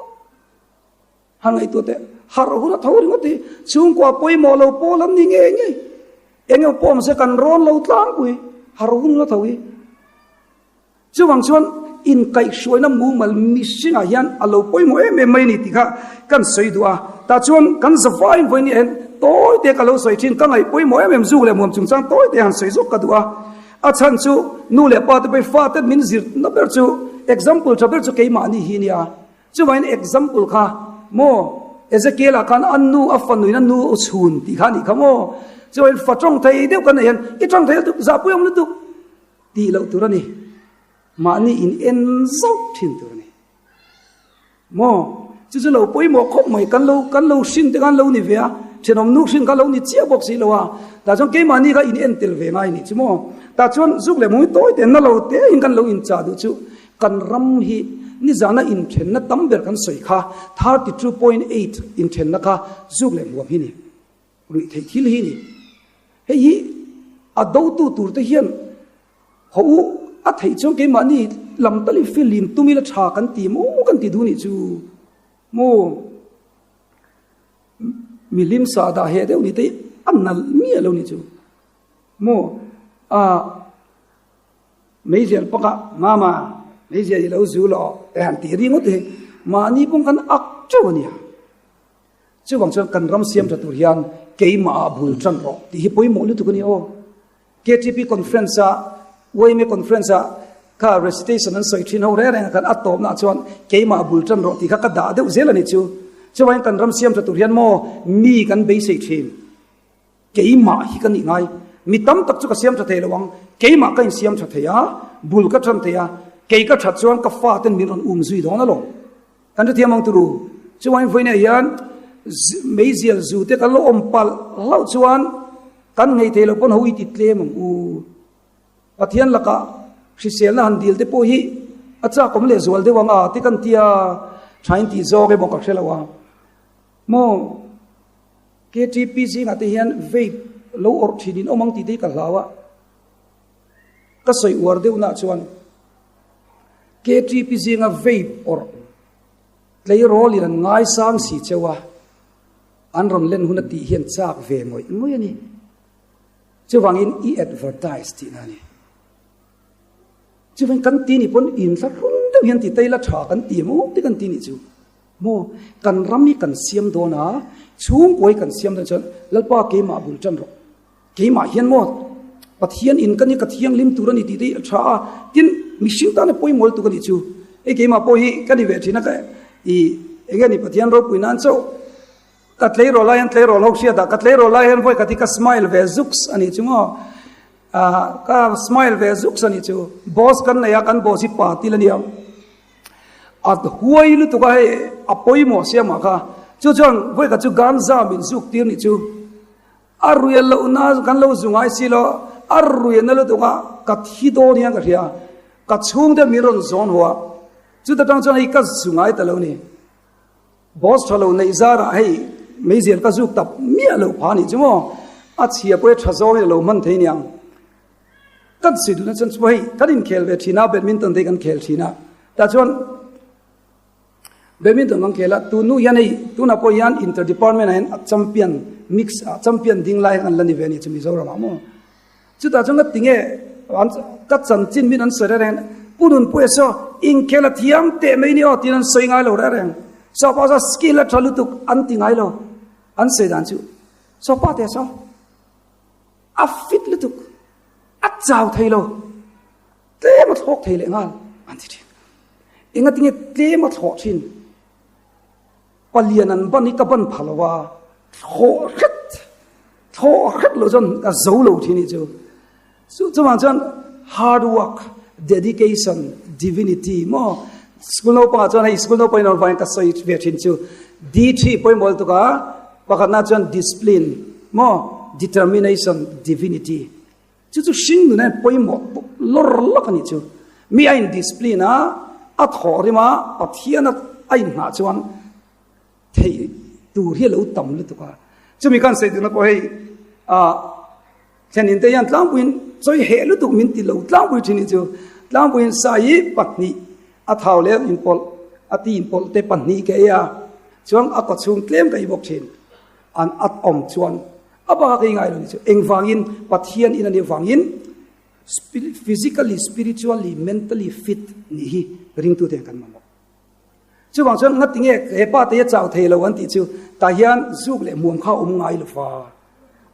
Han ngaihtuah teh, harh hun a tho ringawt hi chhungkua pawimawh lo pawl an ni ngei ngei. Eng emaw pawh awm se kan rawn lo tlangpui, harh hun a tho hi. Chuvang chuan inkaihhruaina mumal mihringah hian a lo pawimawh em em mai a ni tih kha kan sawi duh a. Tah chuan kan zavaiin vawiin hian tawi te ka lo sawi thin, ka ngaih pawimawh em em zuk leh muam chungchang tawi te han sawi zawk ka duh a. A chhan chu nu leh pa te pawhin fate min zirna ber chu example tha ber chu keimahni hi a nia. Chuvangin example kha maw Ezekiel ah khan a nu a fanuin a nu a chhun tih kha a nih kha maw. Chuvangin fa tawng thei deuh kan neih hian i tawng thei lutuk, zahpui awm lutuk tih loh tur a ni. Mahni in en zauh thin tur a ni. Maw chu chu lo pawimawh khawp mai kan lo kan lo hrin te khan lo ni ve a, thenawm nu hrin kha lo ni chiah bawk si lo a. Tah chuan keimahni kha in en tel ve ngai a nih chu maw. Tah chuan zuk leh mawng hi tawi te na lo te in kan lo inchah duh chu Kan ram hi nizana inthenna tam ber kan sawi kha 32.8 inthenna kha zuk leh hmuam hi ni, ruih theih thil hi ni. Hei hi a dotu tur te hian haw u a theih chuan keimahni lam talin filim tum ila tha kan ti maw kan ti duh nih chu maw milim sahdah heh deuh ni te hi a nalh miah lo nih chu maw a. Meizial pakah Mama, meizial i lo zu lo te han tih ringawt hi mahni pawng kan ak teuh a nia. Chuvang chuan kan ram siam tha tur hian keimah ah bul tan rawh tih hi pawimawh lutuk a ni aw. KTP conference ah, YMA conference ah kha recitation an sawi thin ho reng reng ah khan a tawpna ah chuan keimah bul tan rawh tih kha ka dah deuh zel a ni chu. Chuvangin kan ram siam tha tur hian maw mi kan beisei thin. Keimah hi ka nih ngai. Mi tam tak chu ka siam tha thei lo ang. Keimah ka insiam tha thei a, bul ka tan thei a. Kei ka that chuan ka faten min rawn um zui dawn alawm. Kan hrethiam ang turu. Chuan vawiinah hian meizial zu te kan lo awm palh hlauh chuan kan nghei thei lo pawn ho i ti tlem ang u. Pathian lakah hriselna han dil te pawh hi a chak awm leh zual deuh ang a ti kan tia thain tih zawk emaw ka hre lo a. Maw KTP zingah te hian vape lo awrh thin in awm ang tih te hi ka hlau a. Ka sawi uar deuh nah chuan KTP zinga vape awrh tleirawl in an ngaisang si cheu a, an rawn len hun a tih hian chak ve ngawih ngawih a ni. Chuvangin i advertise tihna a ni. Chuvangin kan ti nih pawn inthlahrun deuh hian ti ta ila tha kan ti maw te kan ti nih chu. Maw kan ram hi kan siam dawn a, chhungkaw hi kan siam dawn chuan Lalpa keimah bul tan rawh. Keimah hian maw Pathian in ka ni ka thianghlim tur a ni tih te hi a tha a, tin mihring tan a pawimawh lutuk a nih chu. Hei keimah pawh hi ka ni ve thin a ka i enge ni Pathian ropui nan chauh ka tleirawl lai hian tleirawl ho hriat ah ka tleirawl lai hian vawi khat hi ka smile ve zuks a nih chu maw ah ka smile ve zuks a nih chu. Boss kan nei a kan boss hi pa til a nia a huai lutuk a hei a pawimawh siamah kha chu chuan vawi khat chu ganza min zuk tir nih chu. A ruia lohna kan lo zu ngai si lo, a ruia na lutuk a, ka thi dawn hian ka hria, ka chhungte min rawn zawn haw a, chuta tang chuan hei ka zu ngai ta lo ni. Boss tha lo neih zarah hei meizial ka zuk tap miah loh pha nih chu maw, a chhia pawh hi tha zawngin a lo hman thei niang. Kan si duhna chuan chu hei kan inkhel ve thin a, badminton te hi kan khel thin a, tah chuan Badminton kan khel a, tun hnu hian hei tunah pawh hian inter department ah hian a champion mix ah champion ding lai an la ni ve a ni chu Mizoram ah maw. Chutah chuan ka tinge an ka chanchin min an sawi reng reng Pu Nunpuia saw inkhel a thiam teh mai ni aw tiin an sawi ngai lo reng reng. Saw pa saw skill a tha lutuk an ti ngai lo an sawi dan chu saw pa te saw a fit lutuk a chau thei lo. Tlem a thlawk thei leh nghal an ti thin. Engatinge tlem a thlawh thin? Palian an ban hi ka ban pha lo a, thlawh hret, thlawh hret lo chuan ka zo lo thin hi chu. Chu chuvang chuan hard work, dedication, divinity maw school naupangah chuan hei school naupangin rawn vain ka sawi ve thin chu D3 pawimawh lutuk a, pakhatna chuan discipline maw determination, divinity. Chu chu hring nun hian pawimawh lawr lawk a nih chu. Mi a in discipline a, a thawh rim a, Pathian a inhnah chuan theih tur hi a lo tam lutuk a. Chumi khan sawi duhna pawh hei ah thlenin te hian tlangpuiin chawi heh lutuk min ti lo tlangpui thin hi chu tlangpuiin sa hi pahnih a thau leh inpawlh a ti inpawlh te pahnih ka ei a, chuan a kawchhung tlem ka ei bawk thin. An at awm chuan A bak ei ngai lo ni chu. Engvangin? Pathian in a nih vangin physically, spiritually, mentally fit nih hi ringtute hian kan mamawh. Chuvang chuan ngati nge he pa te hi a chau thei lo an tih chu tah hian zuk leh hmuam kha a awm ngai lo fa.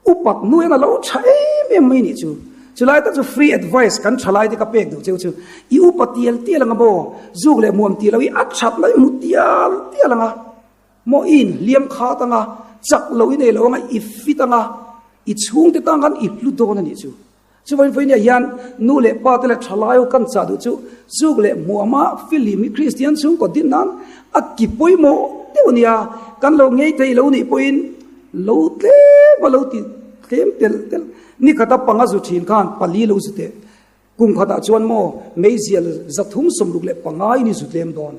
Upat hnu hian a lo tha em em mai nih chu. Chulai tak chu free advice kan tha lai te ka pek duh cheu chu i upa tial tial anga maw zuk leh hmuam tih lo hi a that mai hmu tial tial anga. Maw i inhliam khat anga, chak lo i nei lo anga, i fit anga, i chhungte tan khan i hlu dawn a nih chu. Chuvain vawinia hian nu leh pa te leh thalai ho kan chah duh chu zuk leh hmuama filim hi Kristian chhungkaw din nan a ki pawimawh deuh a nia, kan lo ngei thei lo nih pawhin lo tlem a lo ti tlem telh telh. Ni khata panga zu thin khan pali lo zu teh. Kum khatah chuan maw meizial 365 in i zu tlem dawn.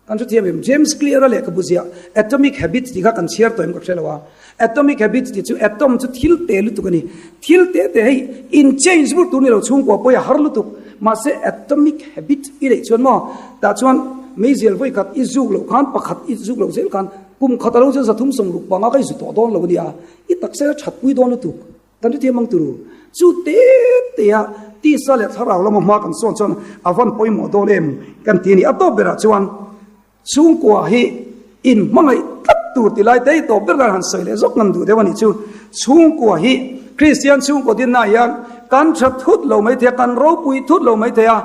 Kan hrethiam em? James Clear-a lehkhabu ziah Atomic Habits tih kha kan chhiar tawh em ka hre lo a. Atomic Habits tih chu atom chu thil te lutuk a ni. Thil te te hei in change vur tur ni lo chhungkua pawh hi a har lutuk. Mahse Atomic Habit i neih chuan maw tah chuan meizial vawi khat i zuk loh khan pakhat i zuk loh zel khan kum khat alo chuan 365 ka i zu tawh dawn lo a nia. I taksa a thatpui dawn lutuk. Kan hrethiam ang turu. Chu te te a tisa leh thlarau lama hma kan sawn chuan a van pawimawh dawn em kan ti a ni. A tawp berah chuan chhungkua hi in hmangaih tlat tur ti lai te hi tawp ber khan han sawi leh zawk ngam duh deuh a nih chu. Chhungkua hi Kristian chhungkaw dinna ah hian kan tha thut lo mai thei a, kan ropui thut lo mai thei a,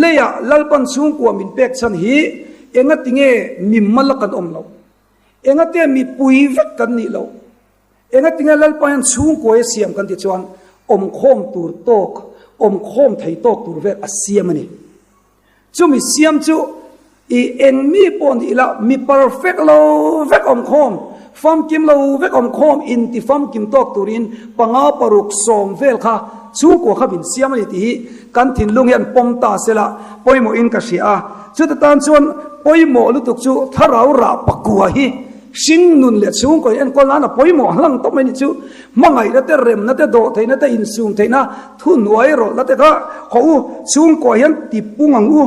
leiah Lalpan chhungkua min pek chhan hi engatinge mi mal a kan awm loh? Engatinge mipui vek kan nih loh? Engatinge Lalpa hian chhungkuai a siam kan tih chuan awmkhawm tur tawk, awmkhawm thei tawk tur vel a siam a ni. Chumi siam chu i eng mi pawh ni ila mi perfect lo vek awm khawm, famkim lo vek awm khawm inti famkim tawk turin panga paruk sawm vel kha chhungkua kha min siam a ni tih hi kan thinlung hian pawm ta sela pawimawhin ka hria a. Chuta tan chuan pawimawh lutuk chu thlarau rah pakua hi hring nun leh chhungkaw in enkawl nan a pawimawh hlang tawp mai ni chu. Hmangaihna te, remna te, dawhtheihna te, insum theihna, thuhnuai rawlhna te kha haw u, chhungkaw hian ti pung ang u,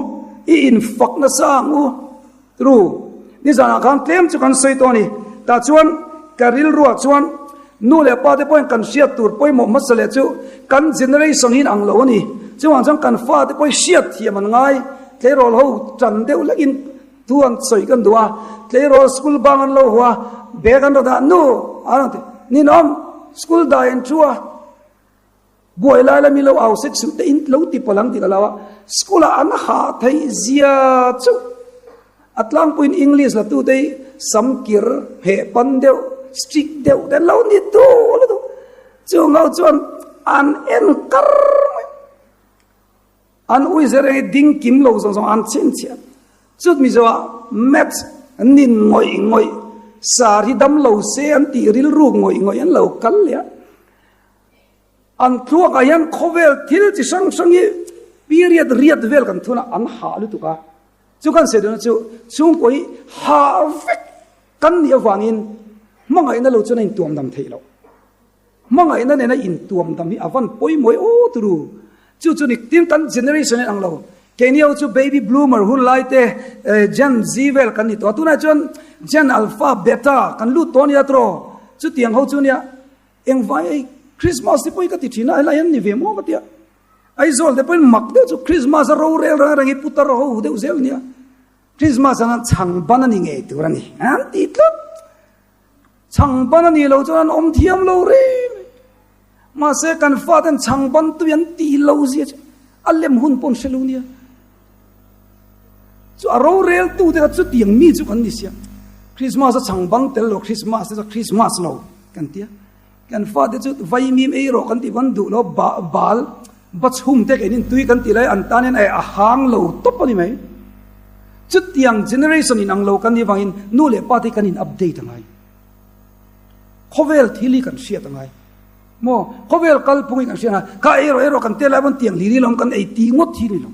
i infak nasa ang u. Ru, nizanah khan tlem chu kan sawi tawh a ni. Tah chuan ka rilruah chuan nu leh pa te pawhin kan hriat tur pawimawh hmasa leh chu kan generation hi in ang lo a ni. Chuvang chuan kan fa te pawhin hriat thiam an ngai, tleirawl ho tan deuh lekin Thu an sawi kan duh a, tleirawl school bang an lo hua, bag an rawn dah, nu an rawn ti, ninawm, school dai an thu a, buai lai lami lo au sek suh te in lo ti palh ang tih ka lo a, school ah an hah theih zia chu a tlangpuiin English la tute hi sam kir heh pan deuh, strict deuh te an lo ni duh lutuk, chung ho chuan an en kar mai. An ui zel reng i ding kim lo zawng zawng an chhinchhiah. Chut Mizo ah maths an nin ngawih ngawih, sar hi dam lo se an tih rilruk ngawih ngawih an lo kal leh a. An thluak ah hian khawvel thil chi hrang hrang hi period riat vel kan thun a, an hah lutuk a. Chu kan sawi duhna chu chhungkaw hi hah vek kan nih avangin hmangaihna lo chuan a intuam dam theih loh. Hmangaihna nena intuam dam hi a van pawimawih aw turu. Chu chu ni tin kan generation in ang lo. Keini ho chu baby bloomer hun lai te Gen Z vel kan ni tawh a. Tunah chuan Gen Alpha, Beta kan lut tawh ania tiraw. Chutiang ho chu nia engvai ei Christmas te pawh hi ka ti thin a, helai hian ni ve maw ka tia. Aizawl te pawhin mak deuh chu Christmas a rorel reng reng hi putar ho deuh zel nia. Christmas ang chhang ban a ni ngei tur a ni an ti tlat. Chhang ban a nih loh chuan an awm thiam lo reng mai. Mahse kan faten chhang ban tui an tih lo zia chu a lem hun pawh an hre lo nia. Chu a rorel tu te kha chutiang mi chu kan ni sia. Christmas a chhang ban tel lo Christmas te chu Christmas lo kan tia. Kan fate chu vaimim ei rawh kan tih pawn duh lo ba bal ba chhum te keinin tui kan tih lai an tan hian a hang lo tawp a ni mai. Chutiang generation in ang lo kan nih vangin nu leh pa te hi kan in update a ngai. Khawvel thil hi kan hriat a ngai. Maw khawvel kalphung hi kan hriat a ngai. Kha ei rawh ei rawh kan tel lai pawn tiang hlir hi lawm kan ei tih ngawt hi ni lo.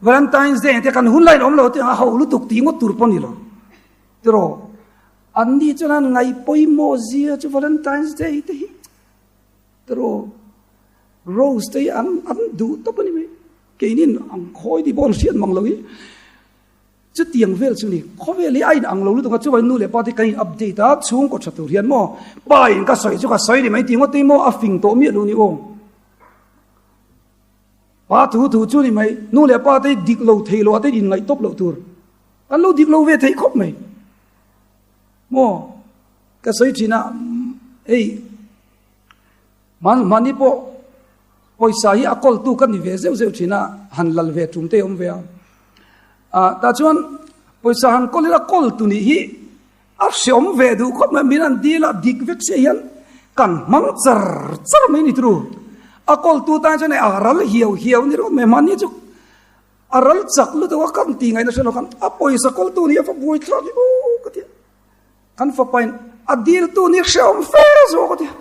Valentine's Day te kan hun lain awm lo te a ho lutuk tih ngawt tur pawh ni lo. Tiraw An ni chuan an ngaih pawimawh zia chu Valentine's Day te hi tiraw Rose te hi an an duh tawp a ni mai. Keinin ang khawi tih pawh an hriat mang lo hi. Chutiang vel chu ni khawvel hi a in ang lo lutuk a chuvangin nu leh pa te kan in update a chhungkaw tha tur hian maw pa in ka sawi chu ka sawi ni mai tih ngawt te hi maw a fing tawh miah lo ni aw. Pa thu thu chu ni mai nu leh pa te hi dik lo thei lo ah te in ngaih tawp loh tur. Kan lo dik lo ve theih khawp mai. Maw ka sawi thin a hei man mahni pawh pawisa hi a kawltu ka ni ve zeuh zeuh thin a han lal ve tum te awm ve a ah tah chuan pawisa han kawl ila kawl tu nih hi a hreawm ve duh khawp mai min an dil a dik vek se hian kan hmang char char mai ni turu a kawltu tan chuan a ral hiau hiau ni rawt mai mahni chu A ral chak lutuk a kan tih ngaihna hre lo khan a pawisa kawltu nih a va buai thlak i aw ka ti a. Kan fapain a diltu nih hrehawm fe zawk a ti a.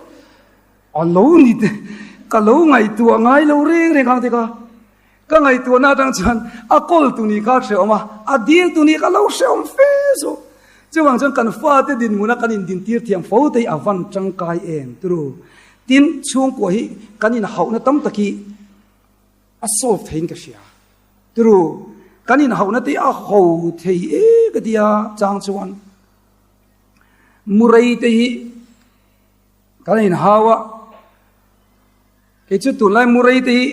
A lo ni te ka lo ngaihtuah ngai lo reng reng khan a ti kha. Ka ngaihtuahna atang chuan a kawltu nih kha hrehawm a, a diltu nih kha lo hrehawm fe zawk. Chuvang chuan kan fate dinhmuna kan indintir thiam fo te hi a van tangkai em turu. Tin, chhungkua hi kan inhauhna tam tak hi A solve theiin ka hria. Turu, kan inhauhna te a ho thei e ka ti a, chang chuan Murray te hi kan inhau a, kei chu tunlai Murray te hi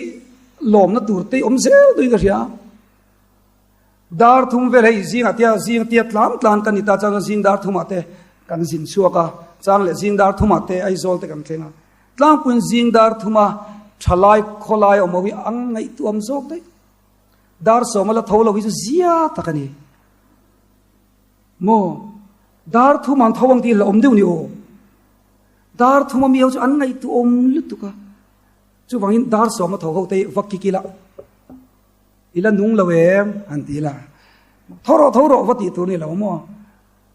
lawmna tur te awm zel duhin ka hria. Dar thum vel hei zingah tia zing tia tlan tlan kan ni ta chang chuan zing dar thumah te kan zin chhuak a, chang leh zing dar thumah te Aizawl te kan thleng a. Tlangpuiin zing dar thuma thalai khawlai awm ho hi ang ngaihtuam zawk daih. Dar sawma la tho lo hi chu zia tak a ni. Maw? Dar thum an tho ang tih la awm deuh ni aw. Dar thuma mi ho chu an ngaihtuam lutuk a. Chuvangin dar sawma tho ho te va kik ila. I la nung lo em? Han ti la. Tho rawh, tho rawh va tih tur ni lo maw?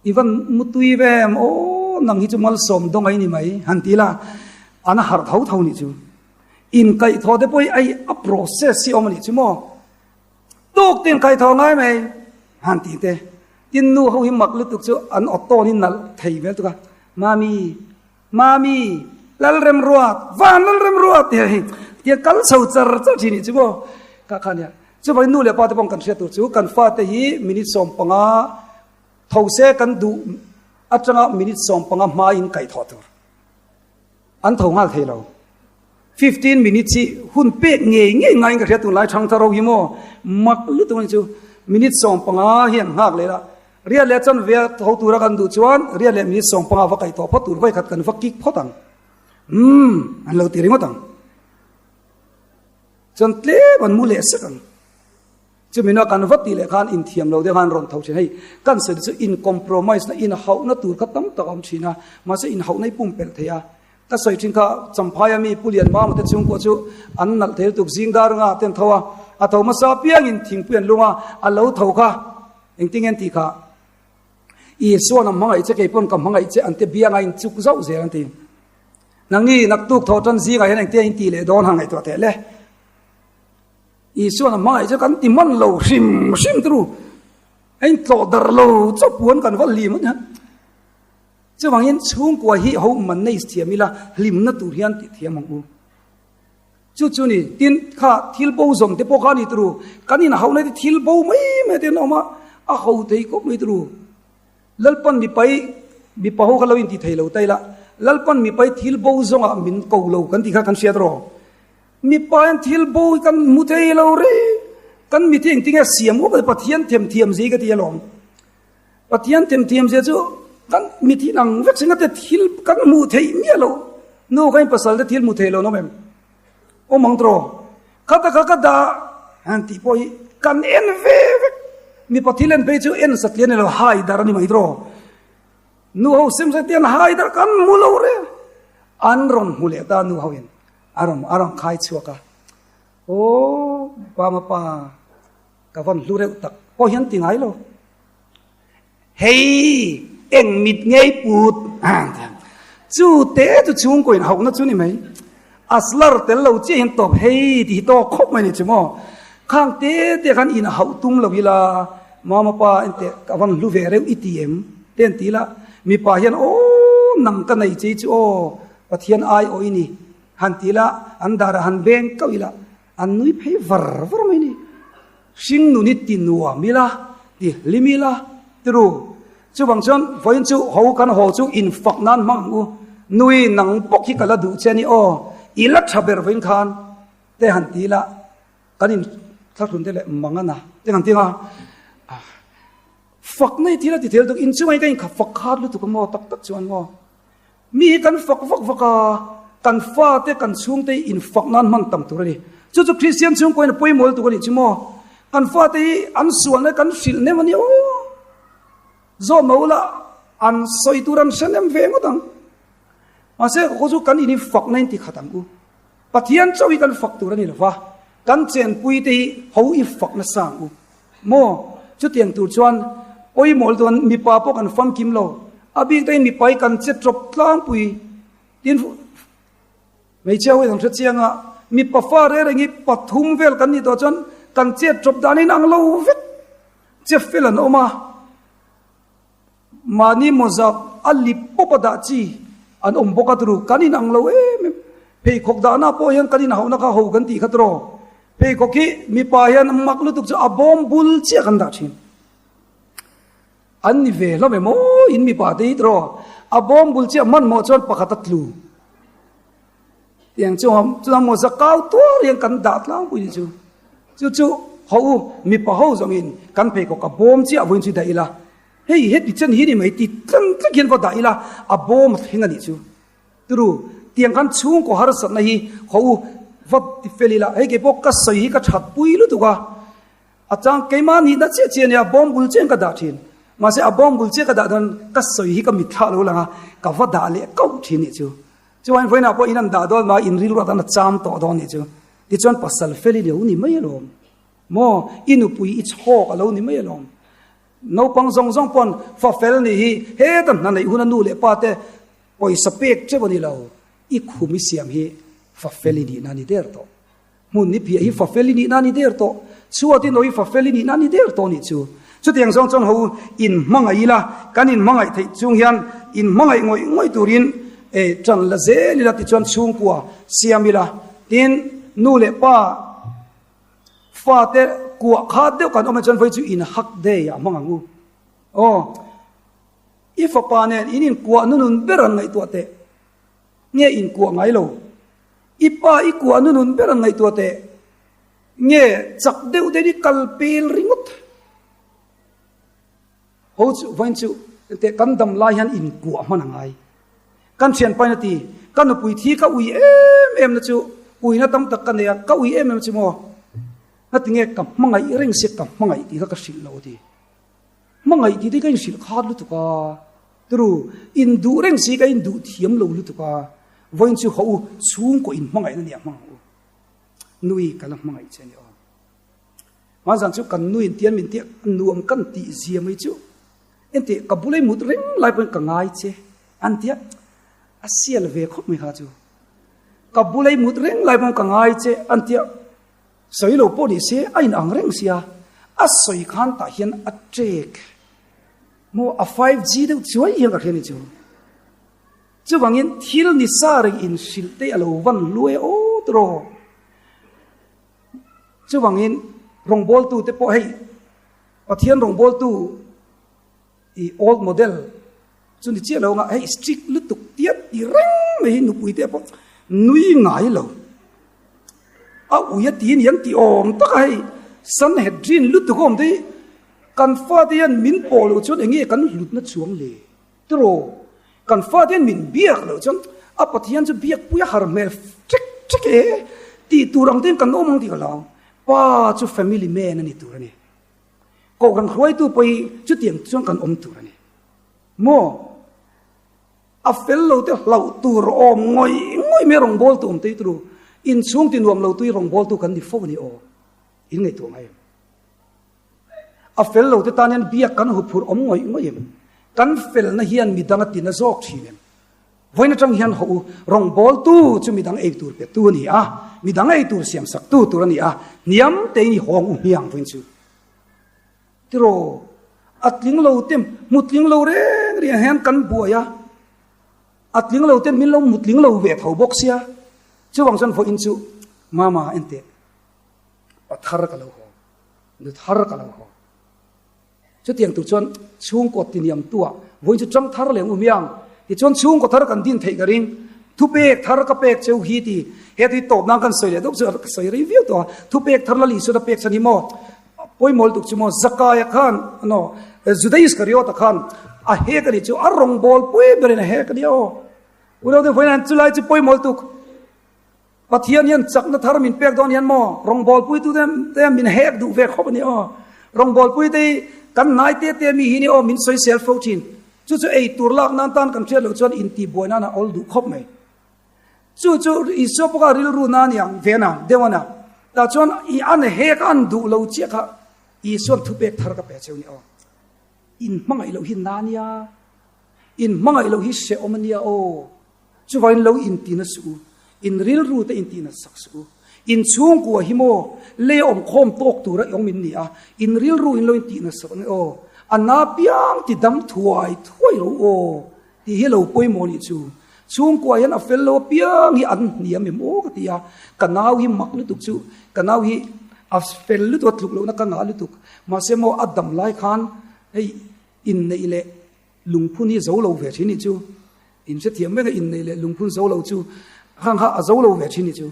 I van mutui ve em? Aw, nang hi chu malsawm dawng ai ni mai, han ti la. An harh tho tho nih chu. Inkaihthawh te pawh hi ai a process hi awm a nih chu maw? Tuk tin kaihthawh ngai mai, han ti te. Tin nu ho hi mak lutuk chu an awtawn hi nalh thei vel tuk a. Mami, Mami, Lalremruat, Van Lalremruat tih hei tia kal chho char char thin nih chu maw? Kha kha nia. Chuvangin nu leh pa te pawh kan hriat tur chu kan fate hi minute 15 tho se kan duh atanga minute 15 hmain kaihthawh tur. An tho nghal thei lo. 15 minutes hi hun pek ngei ngei ngaiin ka hria tunlai thang thar ho hi maw mak lutuk ani chu minute 15 hian nghak leh la riat leh chuan ve tho tura kan duh chuan riat leh minute 15 va kaih tawh phawt tur vawikhat kan va kick phawt ang umm an lo ti ringawt ang chuan tlem an mu leh sek ang Chumi na kan va tih leh khan inthiam lo deuh khan rawn tho thin. Hei kan sawi te chu in compromise na, in hauhna tur kha tam tak a awm thin a, mahse in hauhna hi pumpelh thei a. Ka sawi thin kha Champhaia mi Pu Lian Mama te chhungkua chu an nalh thei lutuk zing dar nga te an tho a, a tho hmasa apiangin thingpui an lung a, a lo tho kha engtin nge an tih kha Isuan a hmangaih che kei pawn ka hmangaih che an ti bianga in chuk zauh zel an ti. Nangni naktuk tho tan zingah hian engtin a in tih leh dawn han ngaihtuah teh le. Isuan a hmangaih chu kan ti man lo hrim hrim turu a in tlawh dar lo chaw puan kan va hlim a nia. Chuvangin chhungkua hi ho man nei thiam ila hlimna tur hian tih thiam ang u. Chu chu ni tin kha thil bo zawm te pawh kha ni turu kan in hauhna te thil bo mai mai te an awm a, a ho thei khawp mai turu. Lalpan mipai mipa ho kha lo in ti thei lo ta ila Lalpan mipai thil bo zawngah min ko lo kan tih kha kan hriat rawh. Mipa hian thil bo hi kan hmu thei lo rei. Kan mi thing tinge siam uap a Pathian themthiam zia hi ka ti alawm. Pathian themthiam zia chu kan mi thin ang vek singa te thil kan hmuh theih miah lo. Nu ka in pasal te thil hmu thei lo nawm em? Awm ang tawh. Khata kha ka dah han tih pawh hi kan en ve vek. Mipa thil en phei chu en satlian ni lo hai dar a ni mai tawh. Nu ho sim se tian hai dar kan hmu lo reng. An rawn hmu leh ta nu ho in. A rawn a rawn khai chhuak a, Aw pa ma pa, ka vawn hlu reuh tak pawh hian ti ngai lo. Hei eng mit ngei put chu te chu chhungkaw in hauhna chu ni mai. A slar tel lo chiah hian tawp hei ti hi tawk khawp mai ni chu maw. Khang te te khan in hauh tum lo ila mama pa enteh ka vawn hlu ve reuh i ti em te an ti la mipa hian aw nang ka nei che chu aw Pathian ai awh i ni. Han ti ila, an darah han beng kauh ila, an nui phei var var mai ni. Hring nun hi ti nuam ila, ti hlim ila, ti ru. Chuvang chuan vawiin chu ho kan haw chu infak nan hmang ang u. Nui nang bawk hi ka la duh che a ni aw, i la tha ber vawiin khan te han ti ila, kan in thlahrun te leh mang a na te han ti ang a. Fak nei thil a ti thei lutuk, inchungah hi ka inkha fak khat lutuk a maw tak tak chuan maw. Mi hi kan fak vak vak a, kan fate, kan chhungte hi infak nan hman tam tur a ni. Chu chu Kristian chhungkawiin a pawimawh lutuk a nih chu maw? Kan fate hi an sualna kan hrilh nem a ni aw. Zawm lo ula an sawi tur an hre nem ve ngawt ang. Mahse khaw chu kan in fakna in ti khat ang u. Pathian chauh hi kan fak tur a ni lo va, kan chenpui te hi ho i fak nasa ang u. Maw? Chutiang tur chuan pawimawh lutuk an mipa pawh kan famkim lo. A bik takin mipa hi kan che tawp tlangpui. Tin, hmeichhia ho hi kan hre chiang a, mipa fa reng reng hi pathum vel kan nih tawh chuan kan chet tawp dan in ang lo vek. Che fel an awm a. Mahni mawza a lip pawp a dah chi an awm bawk a turu kan in ang lo em em. Pheikhawk dahna pawh hian kan inhauhna kha ho kan tih kha turaw. Pheikhawk hi mipa hian mak lutuk chu a bawm bul chiah kan dah thin. An ni ve hlawm em aw in mipa te hi turaw. A bawm bul chiah hmanhmawh chuan pakhat a tlu. Tiang chu chuan mawza kau tuar hian kan dah tlangpui ni chu. Chu chu ho u mipa ho zawngin kan pheikhawk a bawm chiah vawiin chu dah ila. Hei heti chen hi ni mai ti tlang tlang hian va dah ila a bawm a thleng a nih chu. Turu tiang khan chhungkaw harsatna hi ho u va ti fel ila. Hei keipawh ka sawi hi ka that pui lutuk a. A chang keimah nihna chiah chiah ania bawm bul chiah in ka dah thin. Mahse a bawm bul chiah ka dah dawn ka sawi hi ka mitthlah lo lang a ka va dah leh kauh thin nih chu. Chuan vawiinah pawh in an dah dawn mah in rilru atan a cham tawh dawn nih chu. Tichuan pasal fel i lo ni mai alawm. Maw, i nupui i chhawk a lo ni mai alawm. Naupang zawng zawng pawn fa fel nih hi heta hna neih huna nu leh pa te pawisa pek teuh a ni lo. I khum i siam hi fa fel i nihna a ni der tawh. Hmun i phiah hi fa fel i nihna a ni der tawh. Chhuat i nawi fa fel i nihna a ni der tawh nih chu. Chutiang zawng chuan ho inhmangaih ila, kan inhmangaih theih chung hian inhmangaih ngawih ngawih turin e ṭan la zel ila tichuan chhungkua siam ila. Tin, nu leh pa fate kuah khat deuh kan awm ah chuan vawi chu inhak day ah hmang ang u. Aw, i fapa nen in inkuah nunun ber an ngaihtuah teh. Nge inkuah ngai lo? I pa i kuah nunun ber an ngaihtuah teh. Nge chak deuh deuhin i kal pel ringawt? Ho chu vawiin chu teh kan dam lai hian inkuah hman a ngai. Kan thianpain a ti, ka nupui thi ka ui em em na chu uina tam tak ka nei a, ka ui em em chu maw? Ngatinge ka hmangaih reng sia ka hmangaih tih kha ka hrilh lo a ti. Hmangaih tih te ka inhrilh khat lutuk a, turu induh reng si ka induh thiam lo lutuk a, vawiin chu haw u chhungkaw inhmangaihna nia hmang ang u. Nui ka la hmangaih che a ni aw. Hmanzan chu kan nuin tian min tih nuam kan tih zia mai chu engti ka bulei mut reng lai pawhin ka ngai che an tia a sial ve khawp mai kha chu ka bulei mut reng lai pawhin ka ngai che an tia sawi lo pawh ni se a in ang reng sia a sawi khan tah hian a ṭek maw a 5G deuh chuai hian ka hria ni chu chuvangin thil ni sa reng in hrilh te a lo van hluai aw tawh Chuvangin rawngbawltute pawh hei Pathian rawngbawltu i old model chu ni chiah lo anga hei strict lutuk tiat ti reng mai hi nupui te pawh nui ngai lo. A ui a ti aniang tih awm tak a hei Sanhedrin lutuk a awm te hi kan fate hian min pawh loh chuan enge kan hlutna chuang le tiraw? Kan fate hian min biak loh chuan a Pathian chu biakpui a har hmel ṭek ṭek e tih tur ang ten kan awm ang tih ka hlau. Pa chu family man a ni tur a ni. Kohhran hruaitu pawh hi chutiang chuan kan awm tur a ni. Maw? A fel lo te hlauh tur awm ngawih ngawih mai rawngbawltu awm te hi turu inchhung ti nuam lo tui rawngbawltu kan ni fo a ni aw. In ngaihtuah ngai em? A fel lo te tan hian biak kan huphurh awm ngawih ngawih em? Kan felna hian midang a tina zawk thin em? Vawiin atang hian haw u, rawngbawltu chu midang ei tur petu a ni a, midang ei tur siamsaktu tur a ni a, hniam tein i hawng u hmiang vawiin chu. Tiraw, a tling lo te hmu tling lo reng reng hian kan buai a, a tling lo te min lo hmu tling lo ve tho bawk sia, chuvang chuan vawiin chu mama enteh pa thar ka lo haw. Nu thar ka lo haw. Chutiang tur chuan chhungkaw tiniam tuah vawiin chu chang thar leh um hiang. Tichuan chhungkaw thar kan din theih ka ring. Thupek thar ka pek cheu hi ti he tui tawp nan kan sawi leh deuh chu ka sawi rei viau tawh a. Thupek thar Lal Isua pek chhan hi maw pawimawh lutuk chu maw Zakaia khan no Juda Iskariota khan a hek a nih chu a rawngbâwl pui berin a hek a nia aw. Unau te vawiin chulai chu pawimawh lutuk. Pathian hian chakna thar min pek dawn hian maw rawngbawlpuitu te min hek duh ve khawp a ni aw. Rawngbawlpui te hi kan hnai te te mi hi ni aw min sawisel fo thin. Chu chu ei tur lak nan tan kan hriat loh chuan intihbuai nan a awl duh khawp mai. Chu chu Isua pawh kha rilru na aniang ve na deuh a na. Tah chuan i an hek a an duh lo chiah kha Isua'n thupek thar ka pe cheu ni aw. In hmangaih loh hi na nia. In hmangaih loh hi hrehawm a nia aw. Chuvangin lo intina suh u, in rilru te intina sak suh u. In chhungkua hi maw lei a awm khawm tawk tura i awm in ni a, in rilru in lo intina sak ang e aw. A na piang ti dam thuai thuai ro aw tih hi lo pawimawh nih chu. Chhungkua hian a fel lo apiang hi an hniam em aw ka ti a, ka nau hi mak lutuk chu, ka nau hi a fel lutuk a tluk lohna ka ngah lutuk. Mahse maw a dam lai khan hei inneih leh Lungphun hi zo lo ve thin nih chu. In hrethiam vek a inneih leh lungphun zo lo chu khang kha a zo lo ve thin nih chu.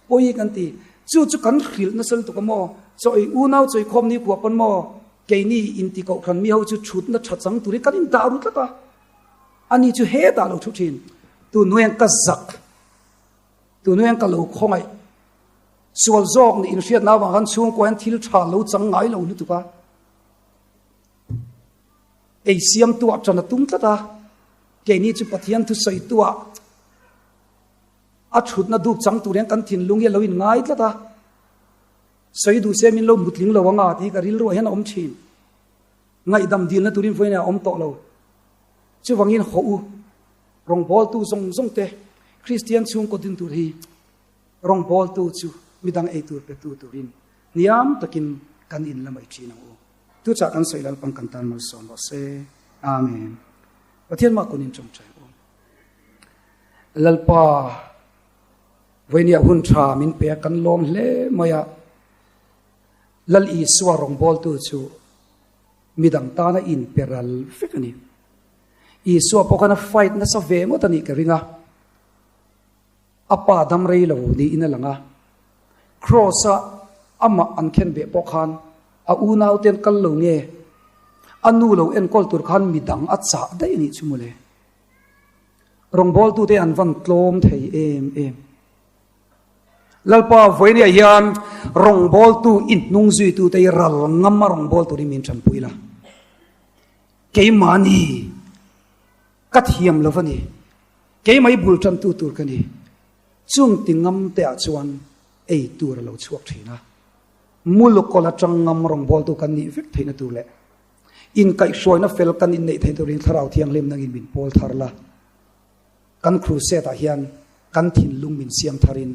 Pawi kan ti. Chu chu kan hrilh nasa lutuk a maw? Chaw ei unau chawi khawm ni khuah pawn maw? Keini inti kohhran mi ho chu thutna tha chang turin kan indah ru tlat a. Ani chu hetah lo thu thin. Tun hnuaiah ka zak. Tun hnuaiah ka lo khawngaih. Sual zawk nih inhriatna avang khan chhungkua hian thil tha lo chang ngai lo lutuk a. Ei siamtuah ṭan a tum tlat a, keini chu Pathian thusawi-tuah a ṭhutna dup chang tur hian kan thinlung hi a lo inngai tlat a. Sawi duh se min lo mutling lo anga tih hi ka rilruah hian a awm thin. Ngaihdam dilna turin vawiin a awm tawh lo. Chuvangin hawh u, rawngbawltu zawng zawng te Kristian chhungkaw din tur hi rawngbawltu chu midang ei tur petu turin hniam takin kan in la mai thin ang u. Tuchah kan sawi Lalpang kan tan malsawm rawh se. Amen. Pathian mah kunin tawngtai u. Lalpa vawinia hun tha min pe a kan lawm hle mai a. Lal Isua rawngbawltu chu midang tana inpe ral vek a ni. Isua pawh khan a fight nasa ve ngawt a nih ka ring a. A pa dam rei lo niin a lang a. Cross-a amah an khen beh pawh khan a unaute an kal lo nge, a nu lo enkawl tur khan midang a chah daih a nih chu mawle. Rawngbawltute an van tlawm thei em em. Lalpa vawinia hian rawngbawltu i hnung zuitute hi ral ngam a rawngbawltu turin min tanpui la. Keimahni ka thiam lo va ni. Keimah i bul tantu tur ka ni. Chung ti ngam te ah chuan ei tur a lo chhuak thin a. Mulukawlh atang ngam rawngbawltu kan nih vek theihna tur leh Inkaihhruaina fel kan inneih theih turin Thlarau Thianghlim nangin min pawl thar la. Kan crusade ah hian kan thinlung min siam tharin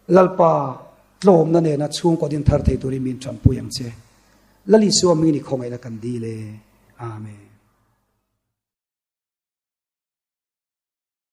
Lalpa tlawmna nena chhungkaw din thar thei turin min tanpui ang che. Lal Isua hmingin i khawngaihna kan dil e. Amen.